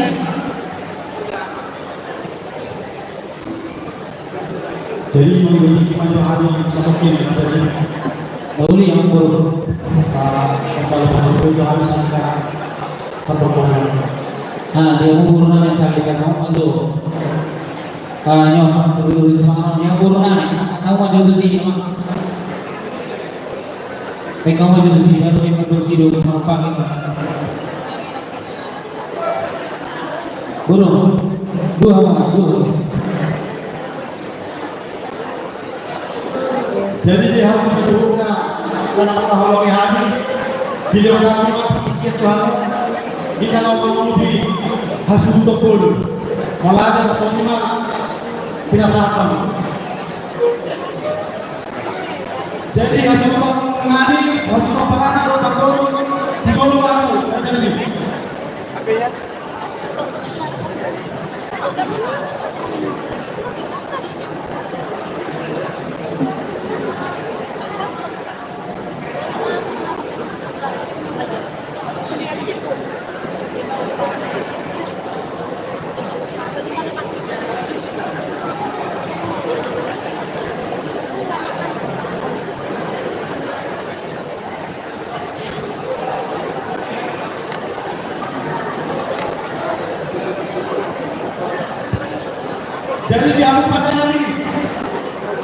Jadi, mengikuti kemampuan hati yang semakin menjadi. Mauli, Amang Guru. Ah, kalau menurut hati saya, pertemanan. Ah, dia Amang Guru nami sakit kan, Amang Guru. Ah, nyo, Amang Guru, Amang Guru nami. Tahu maju tu sini, Amang. Baik, kamu maju tu sini, baru dia maju sini, Amang, pakai, Amang. Guru, dua, Amang, dua. Jadi di hami saluhutna, sana pernah holongi hami, di dalam hami, Tuhan, di dalam hami, hasuhuton bolon. Malah ada songon i ma pinasahat. Jadi, hasuhuton nami, hasuhuton parana, dohot parboru, di bolon ahu, jadi.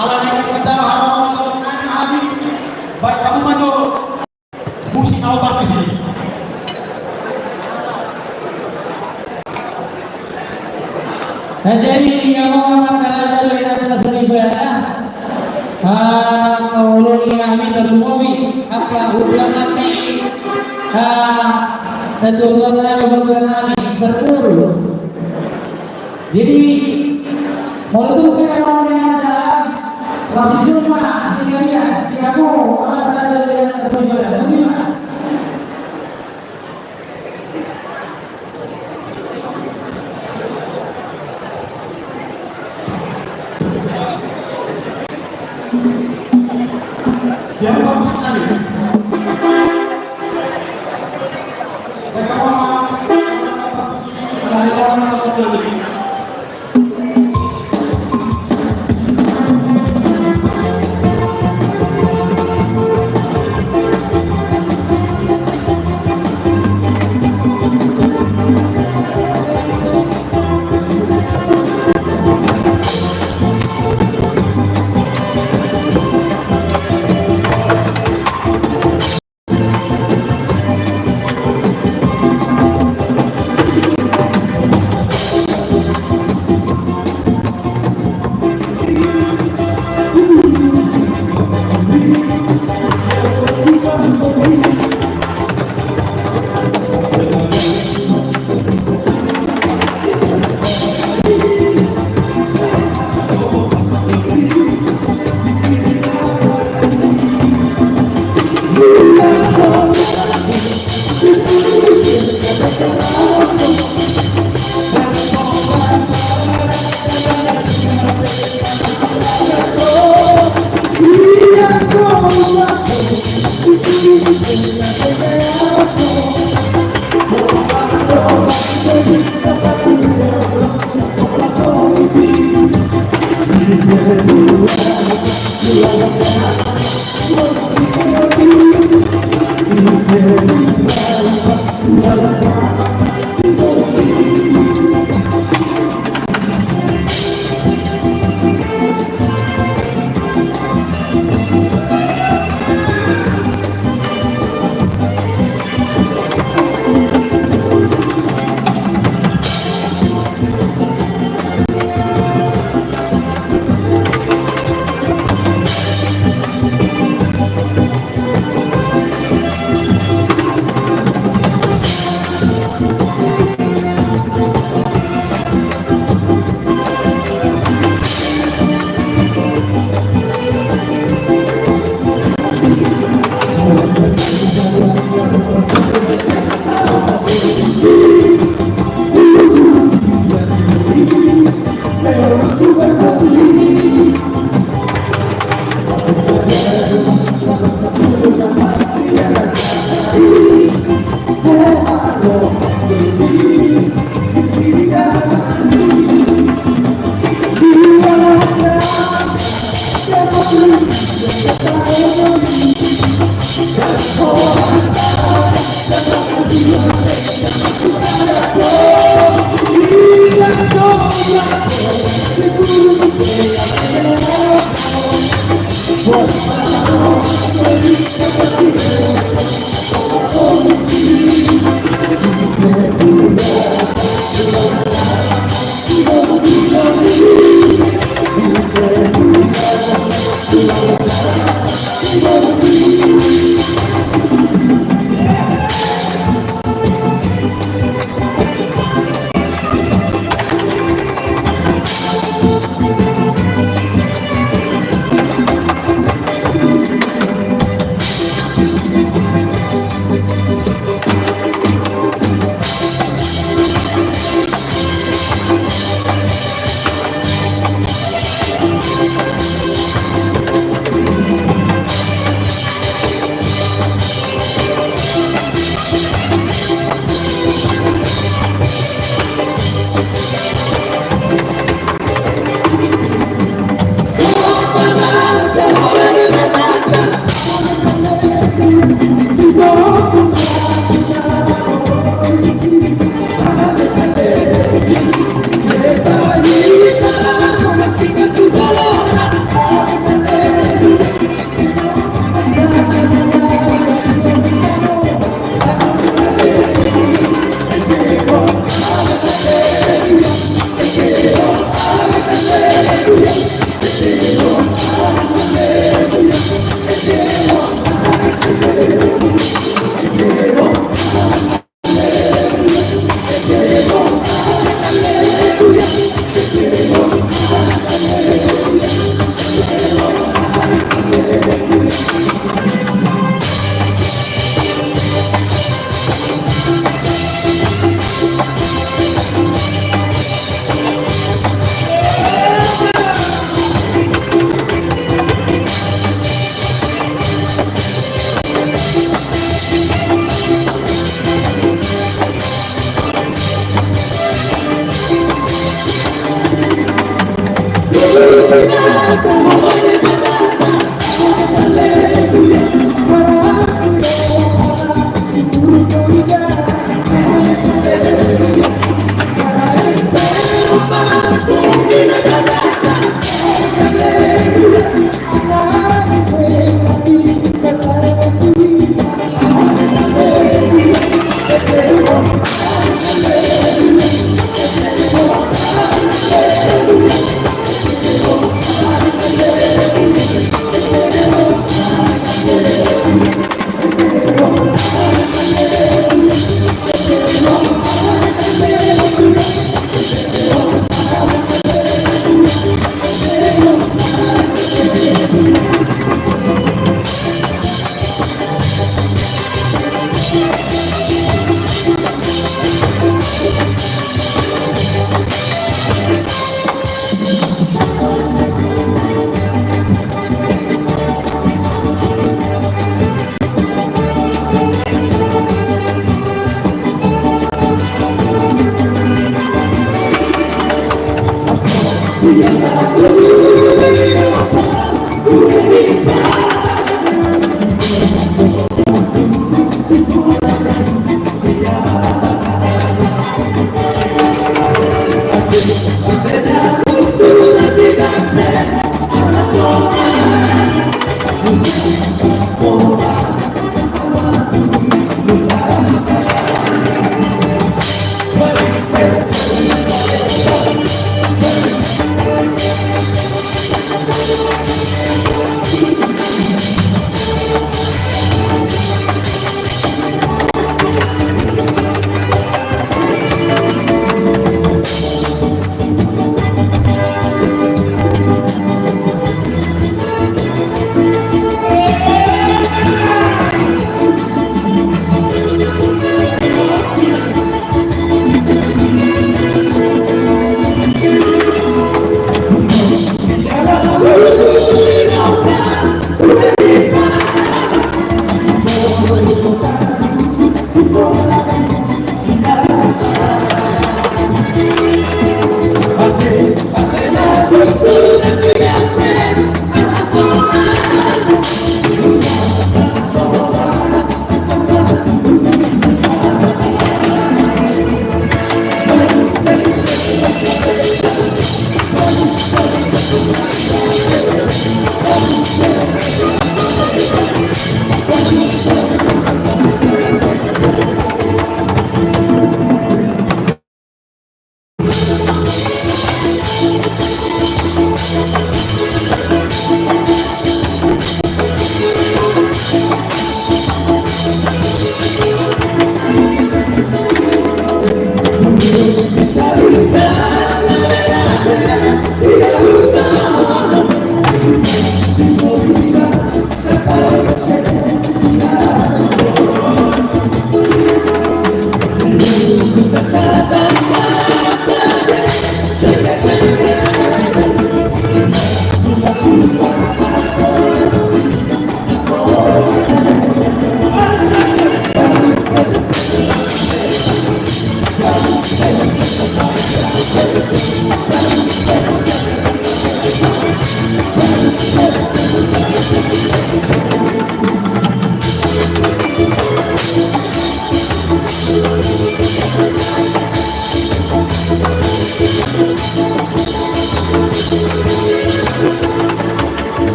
Ala ni kata harapan hami, baik kamu maju. Musik apa di sini? Nah, jadi, kamu akan ada dari atas ibadah. Ah, kalau ni hami tertumobi, apa hubungan nanti? Ah, tentu hubungan nanti berburu. Jadi, molo tung pe adong na manjaha, langsung jumpa, singkat dia, di kamu, mana ada yang terlibat, bagaimana? Ya, bagus sekali.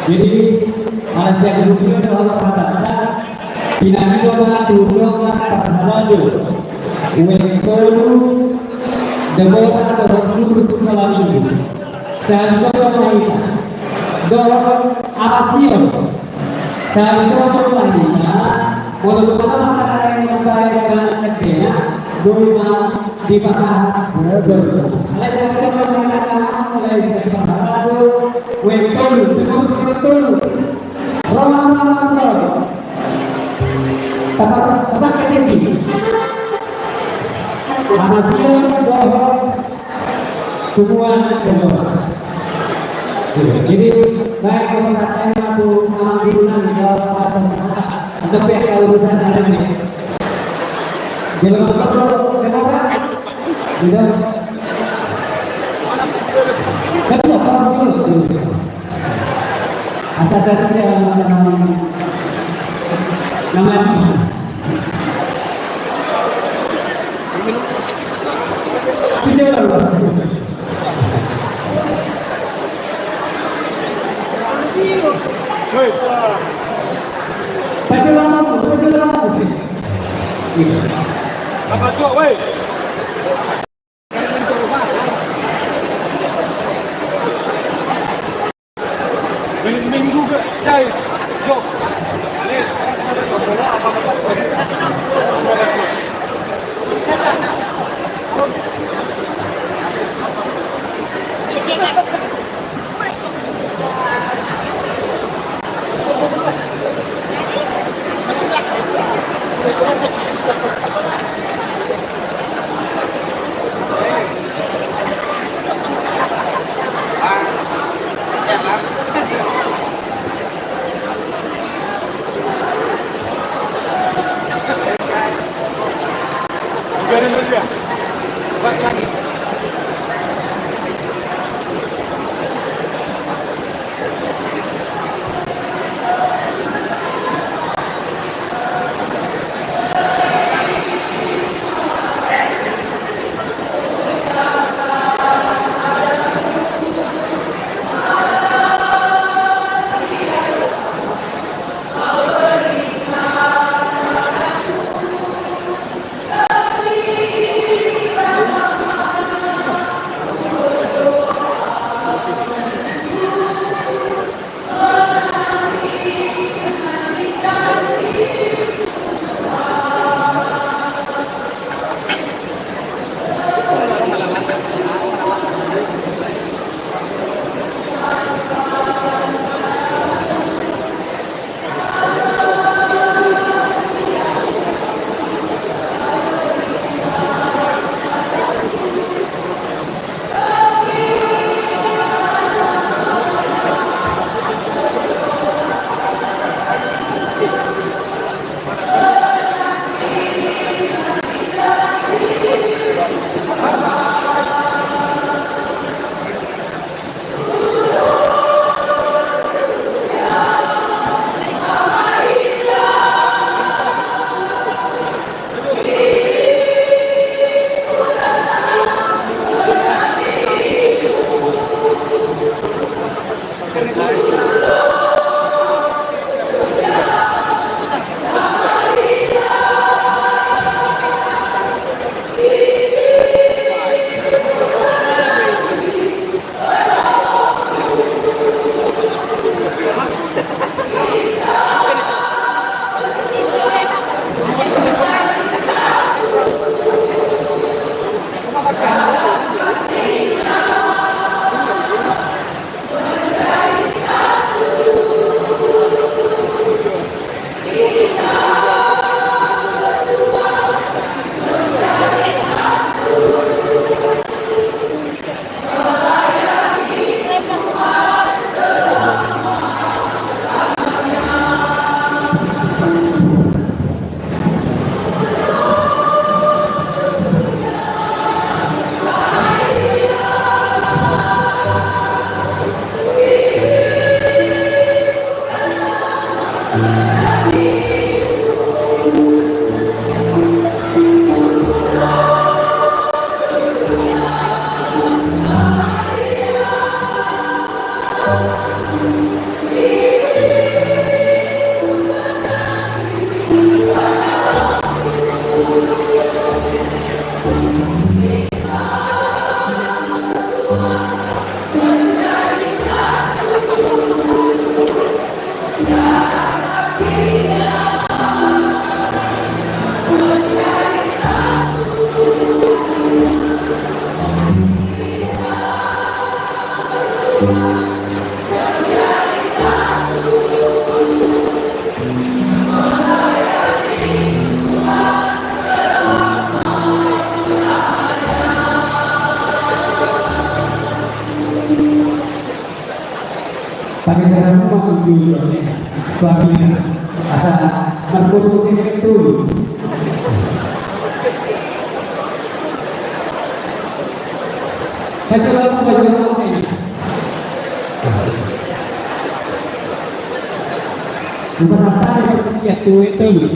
Jadi, ala sian bukti on do hata-hata, pinangido ma tu dongan parhalado, ueng tolu, debata dohot guru sikola minggu. Sai tolu ma hita. Dohot Ama Sion. Sai tolu ma hita. Molo tung manang hata-hata na mambaen dongan na denggan, boi ma dipasahat. Alai sai tolu ma hita, alai sai parhalado, ueng tolu, pengurus ueng tolu. Roma, roma, roma. Tapa, tapa, K T P. Ama Sion dohot Tumua na dohot. Jadi, baik, kalau saya tu, Ama Guru nami, kalau saya tu, ada pihak yang urusan ada ni. Jadi, kalau, kenapa? Gitu. Kan nggak tahu dulu. Asa satu dia nama, nama, nama. Hei. Pakai lama, pakai lama. Apa tu, weh? Minggu ke, jai, jok. Suami, asa marboto sesek tu. Baca lagu, baca lagu ini. Lupa sampai ya, tu itu.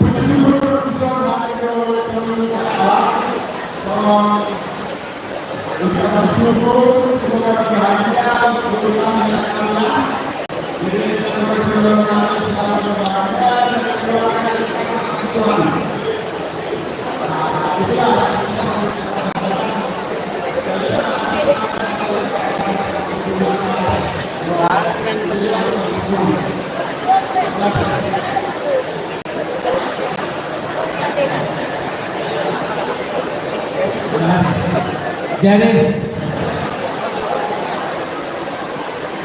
Puji syukur bisa hadir ke Allah. Salam ucapan syukur, semoga bahagia, keberkahan dari Allah. Jadi, kita bersyukur, selamat berbahagia, dan berdoa kepada Tuhan. Nah, itulah. Jadi,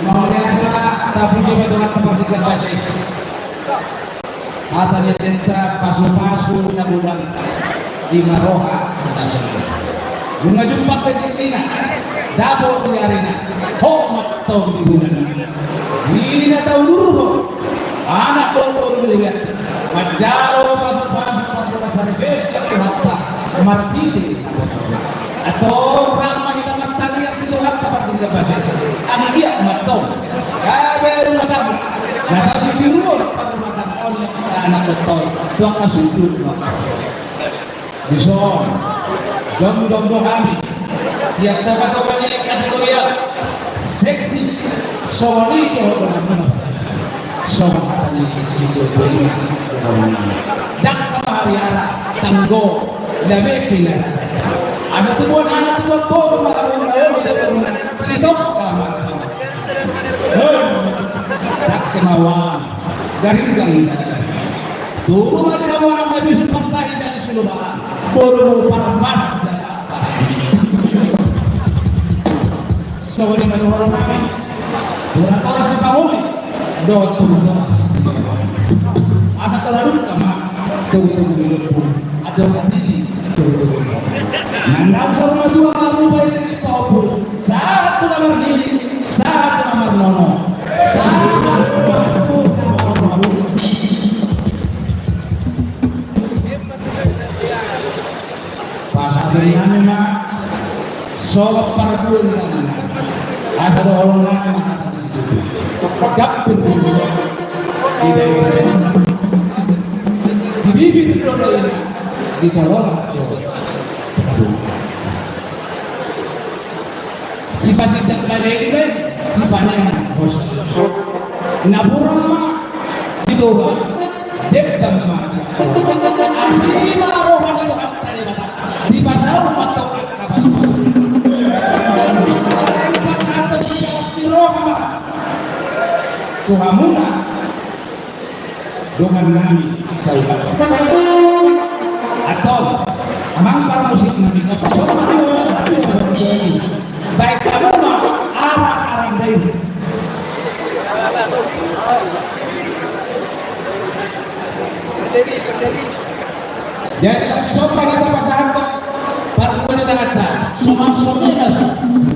mauliate ma, tapuji ma Tuhanta pardenggan basa i. Hata ni denta, pasupasu na godang, ima roha na songon i. Nunga jumpang pe tingkina, dapot di arina, hot ma tong di bulan. Di na taudurhon anak boru durian, manjalo pasupasu pardongan saripeon sian Tuhanta marhite naposona. Antong rap ma hita martangiang tu Tuhanta pardenggan basa i. Anggiat ma tong gabe rumah tangga na tasitiruon parrumahtanggaon ni anak boru on tu angka sundut ma. Dison, jongjong do hami sian tongatonga ni kategori seksi. Songon i do dohonon, songon hata ni si Tuhan i. Ndang hahariara, tanggo, labe pina. Asa tubuan anak, tubuan boru ma hamu na olo di boru na sitongka ma. Hei, ndang kemauan. Garinggang. Tubu ma di hamu anak na bisuk partahi dari suluban. Boru parmas. Songon i ma dohonon nami. Boru toras ni pangoli dohot boru toras. Asa torus ma togutogu ni lombu. Adong na titi togutogu. Nang na so matua hamu baen ni pahompu. Sahat tu na marnini, sahat tu na marnono, sahat tu na marnono. Pasahat nami ma, sobat parguruan nami. Asa dohonon nami ma. Gampir di daerah. Di bibir do daerah. Di tolonan do. Aduh. Sipasindak bale i do, sipaneang hosa. Napuran ma di Toba, dendam ma di Toba. Asi ma roha ni Tuhanta Debata, dipasaut ma tong angka pasupasu. Pasahathon sipaneang ni roha ma tu hamuna. Dongan nami saudara. Antong, amang parmusik nami, na so sopan. Baen hamu ma arak-arak dai. Jadi, langsung sopan hita pasahathon. Parguruan ni tanganta, suman songon i ma,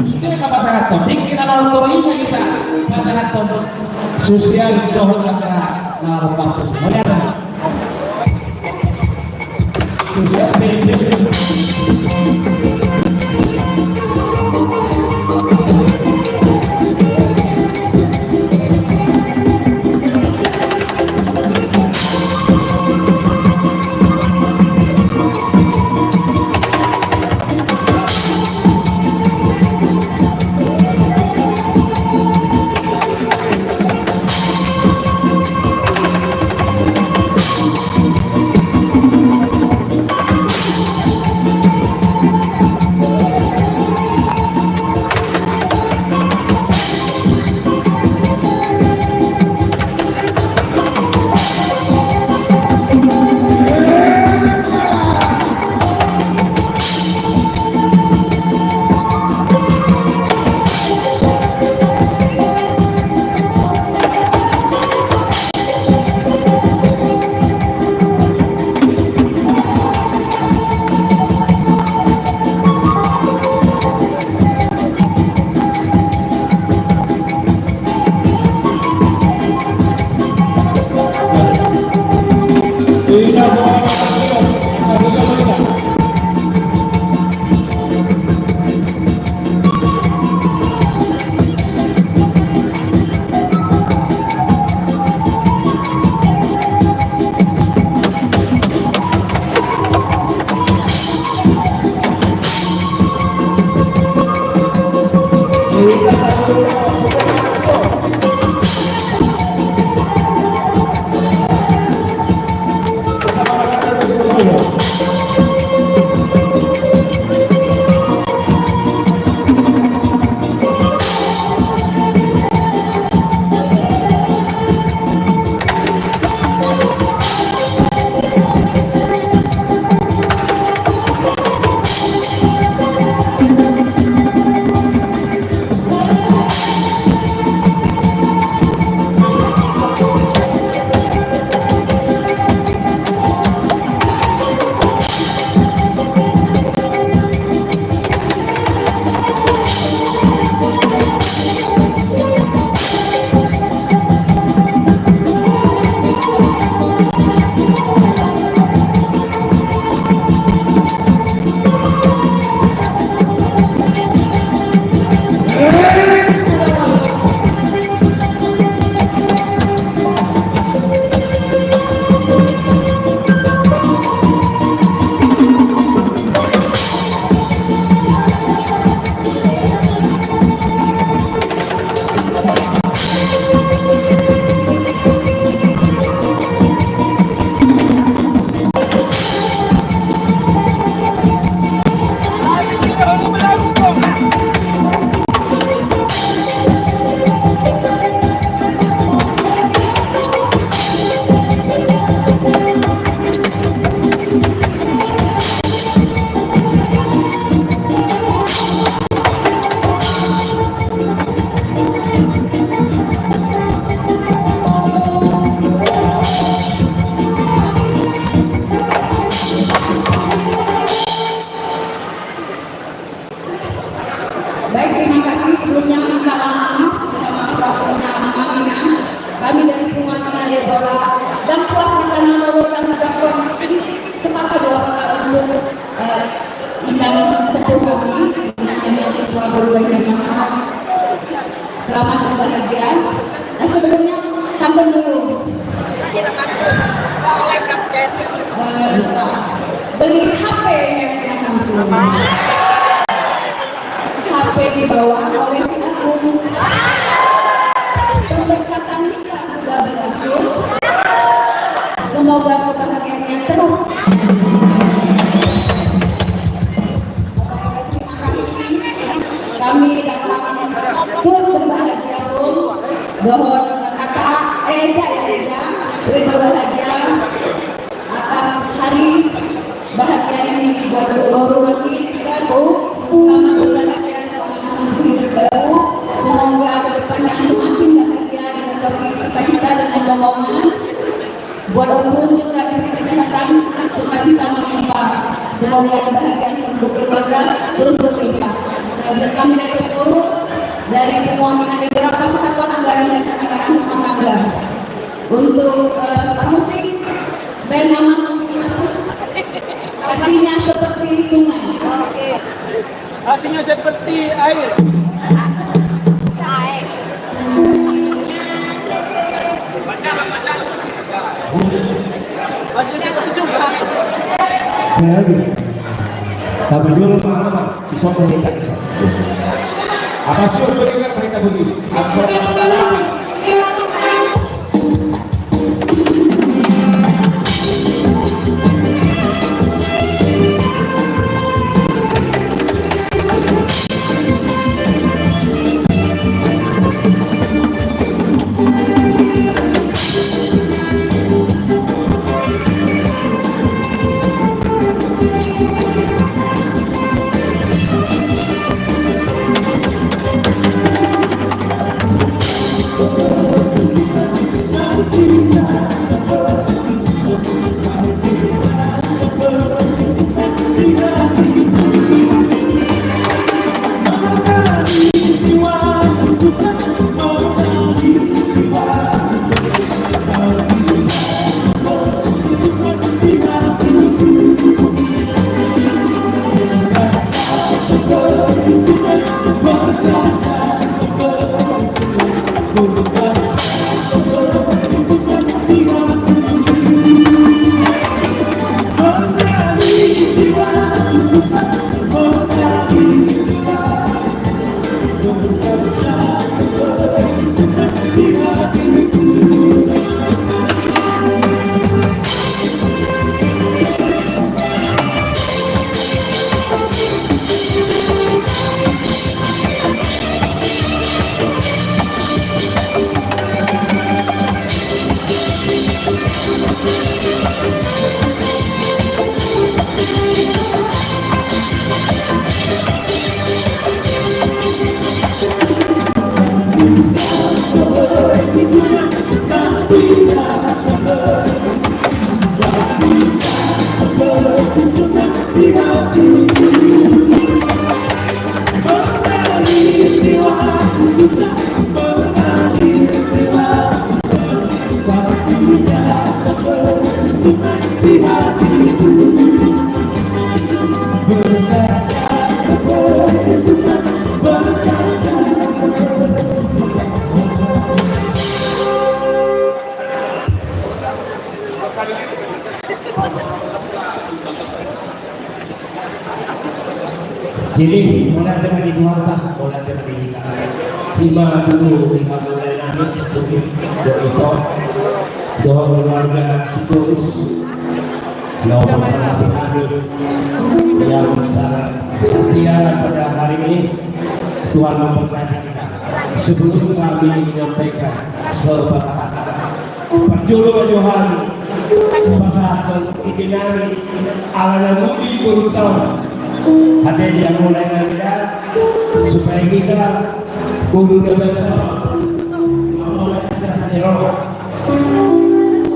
sude ma pasahathon. Tingki na martortor i ma hita pasahathon. Sosial dohot angka na marpartus. Mauliate. Sosial. Beli H P yang langsung. H P dibawa oleh si Agung. Pemberkatan nikah sudah berlangsung. Semoga kebahagiaannya terus. Kami datang turut berbahagia, Bung. Dohot kakak, eh, Eda, ya, Eda. Turut berbahagia atas hari bahagia ini buat Bung Boru nanti, ya, Bung. Selamat berbahagia, selamat menempuh hidup baru. Semoga ke depannya semakin bahagia dengan cita-cita dan rombongan. Buat Ompung juga diberi kesehatan, sukacita melimpah. Semoga kebahagiaan untuk keluarga terus berlimpah. Nah, kami dari pengurus, dari semua, ada berapa satuan anggaran dan anggaran rumah tangga. Untuk, eh, musik, band nama musik Hatinya Seperti Sungai. Hatinya seperti air. Masih seperti juga. Ya, gitu. Tapi dulu mah apa? Bisa meningkat. Apa sih yang meningkat mereka begini? Asal masalah. Jadi, mulai dengan di Tuhan, Pak, mulai dengan di kita. Ima tutu, ima mulai nami, setuju, doa itu, doa keluarga, seterus. Yang sangat berhadir, yang sangat setia pada hari ini, Tuhan memberkati kita. Sebelum kami menyampaikan sepatah kata, parjolo ma jo hami pasahathon ide nami, ala na muli boru taon. Ate dia mulai nami da, supaya kita kudu na biasa.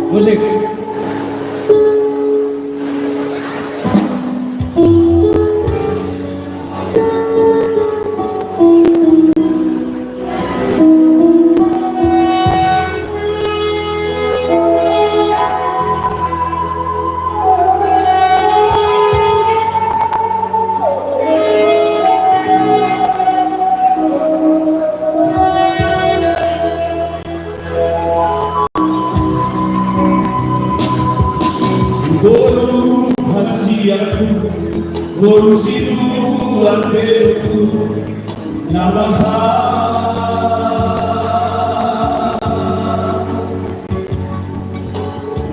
Musik. siapku, ngolu sinuan berukku, na masa.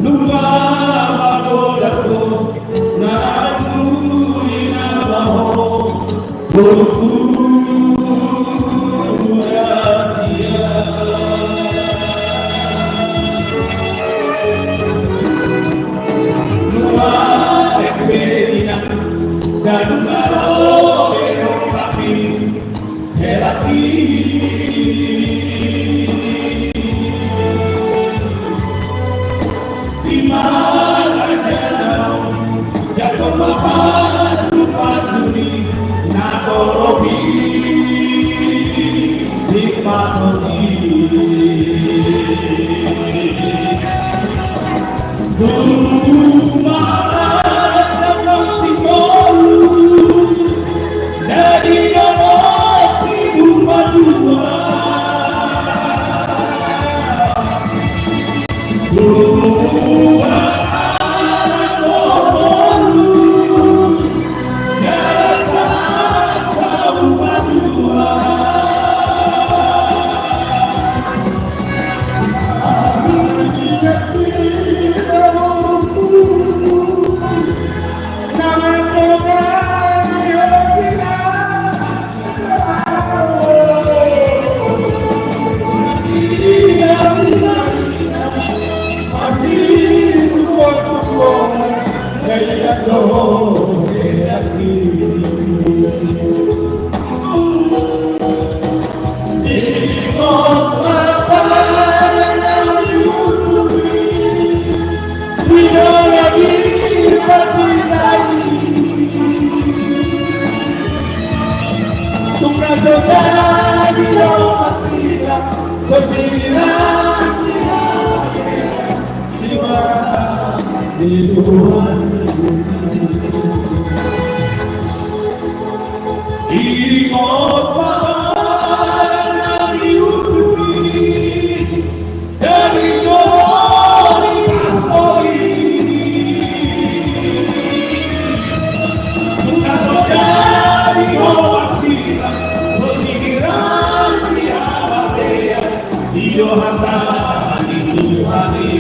Nunga magodang ho, na muli na maho, ngolungku na sia. Nunga embe inang, nunga ro be rohami, hela i. Di ma raja na on, jangkon ma pasupasu ni na torop i nikmat on i. Dung marangkang singolu, na di dolok ni Umbatua. Dung marangkang singolu, jala sahat saur matua. Ingot ma na niuduti, dari jolo ni pastori. Tung na so jadi holan sira, so sirang ni hamatean. Di do hata ni Tuhan i.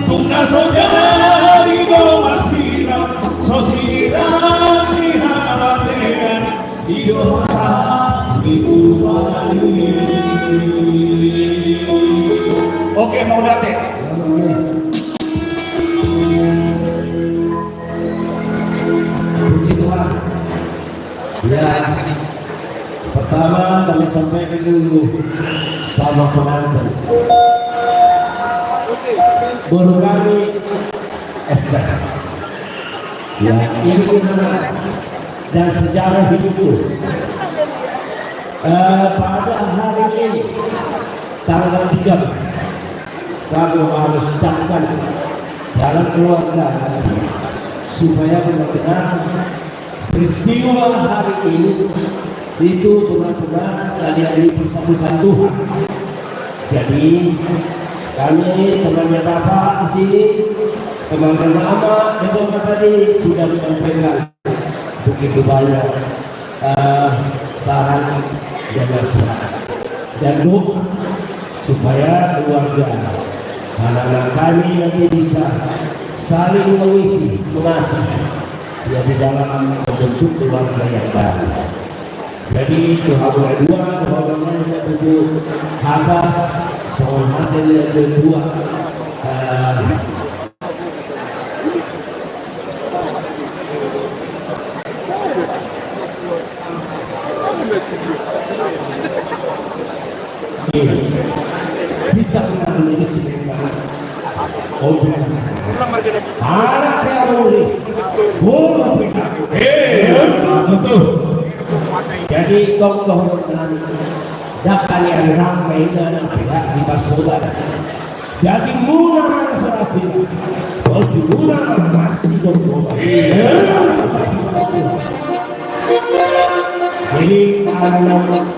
Tung na so jadi do marsirang, so sirang ni hamatean. Di do hata ni Tuhan i. Oke, Mauliate. Puji Tuhan. Ya, pertama kami sampaikan dulu sama pengantin. Boru kami, Esther. Ya, ini kenangan dan sejarah hidupku. Eh, pada hari ini, tanggal tiga belas, kamu harus siapkan dalam keluarga nanti, supaya benar-benar peristiwa hari ini itu benar-benar kalian ini persatukan Tuhan. Jadi, kami temannya Bapak di sini, temannya Mama, Bapak tadi sudah menyampaikan begitu banyak, eh, saran dan nasihat dan doa supaya keluarga anak-anak kami nanti bisa saling mengisi, mengasihi, ya, di dalam membentuk keluarga yang baru. Jadi, tu hamu na dua, tu hamu na tujuh, atas songon hata ni na dua, eh, Jadi, tonggo nami, ndang hea ni ari rame inna na pea diparsobat. Dagingmuna ma na so ra sirang, tondimuna ma na marsigomgoman. Jadi, ala naung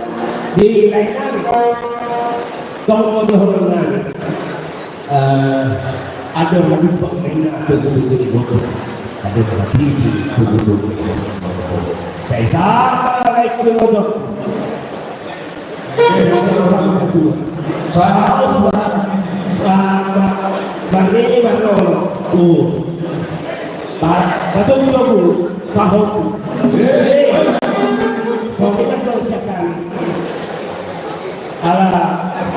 dilae nami, tonggo dohonon nami, eh, Andor hadumpang ma inna, togu-togu ni boto. Andor hatiti, togu-togu ni boto. Sai sama na ingkon boto. Sama-sama ketua. Soalnya harus ba, ba, ba, marnini marnono. Oh. Ba, ba togu-togu, ba hopu. Hei. Songon i ma jolo sian hami. Ala,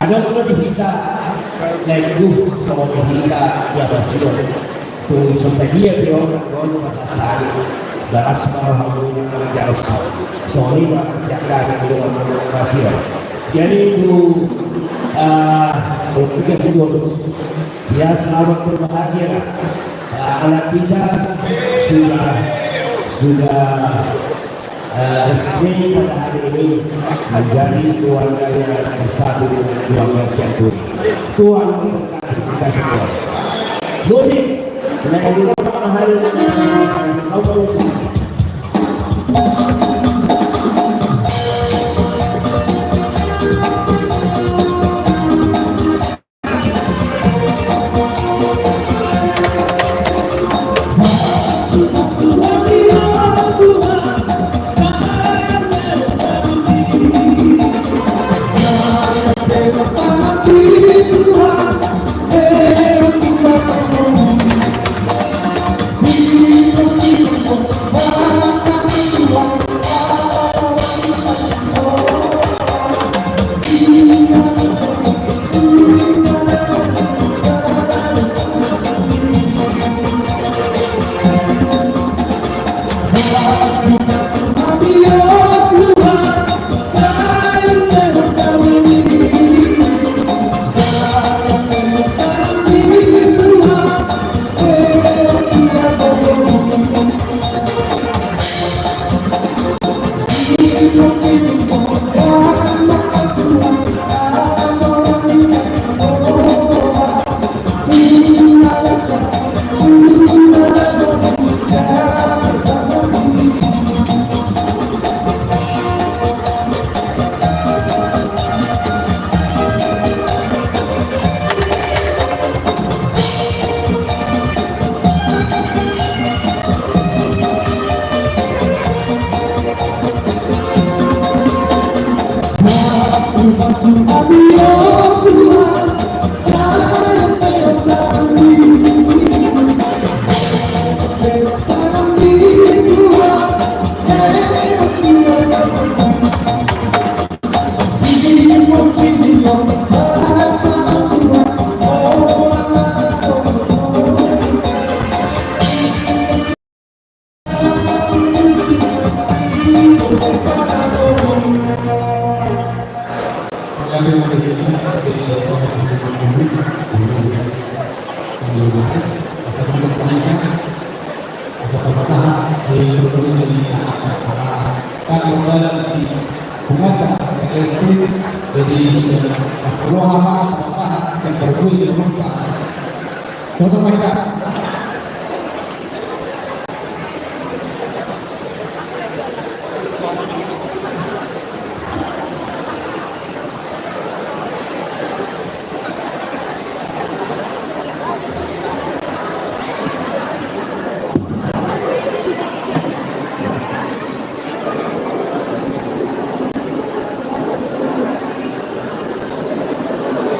adong do di hita, laengku, songon di hita, di Amasion. Tung so sadia pe on, on pasahat hami. Balas ma rohamuna jala so. Songon i ma sian hami di Amasion. Jadi itu, ah, untuk kita semua. Ya, selamat berbahagia. Ah, anak kita sudah, sudah, eh, resmi pada hari ini menjadi keluarganya bersatu dengan keluarga Sianturi. Tuhan memberkati kita semua. Musik. Nah, ini hari ini. Jadi, eh, pas roha ma, pas roha, yang perlu dia lupa. Contoh mereka.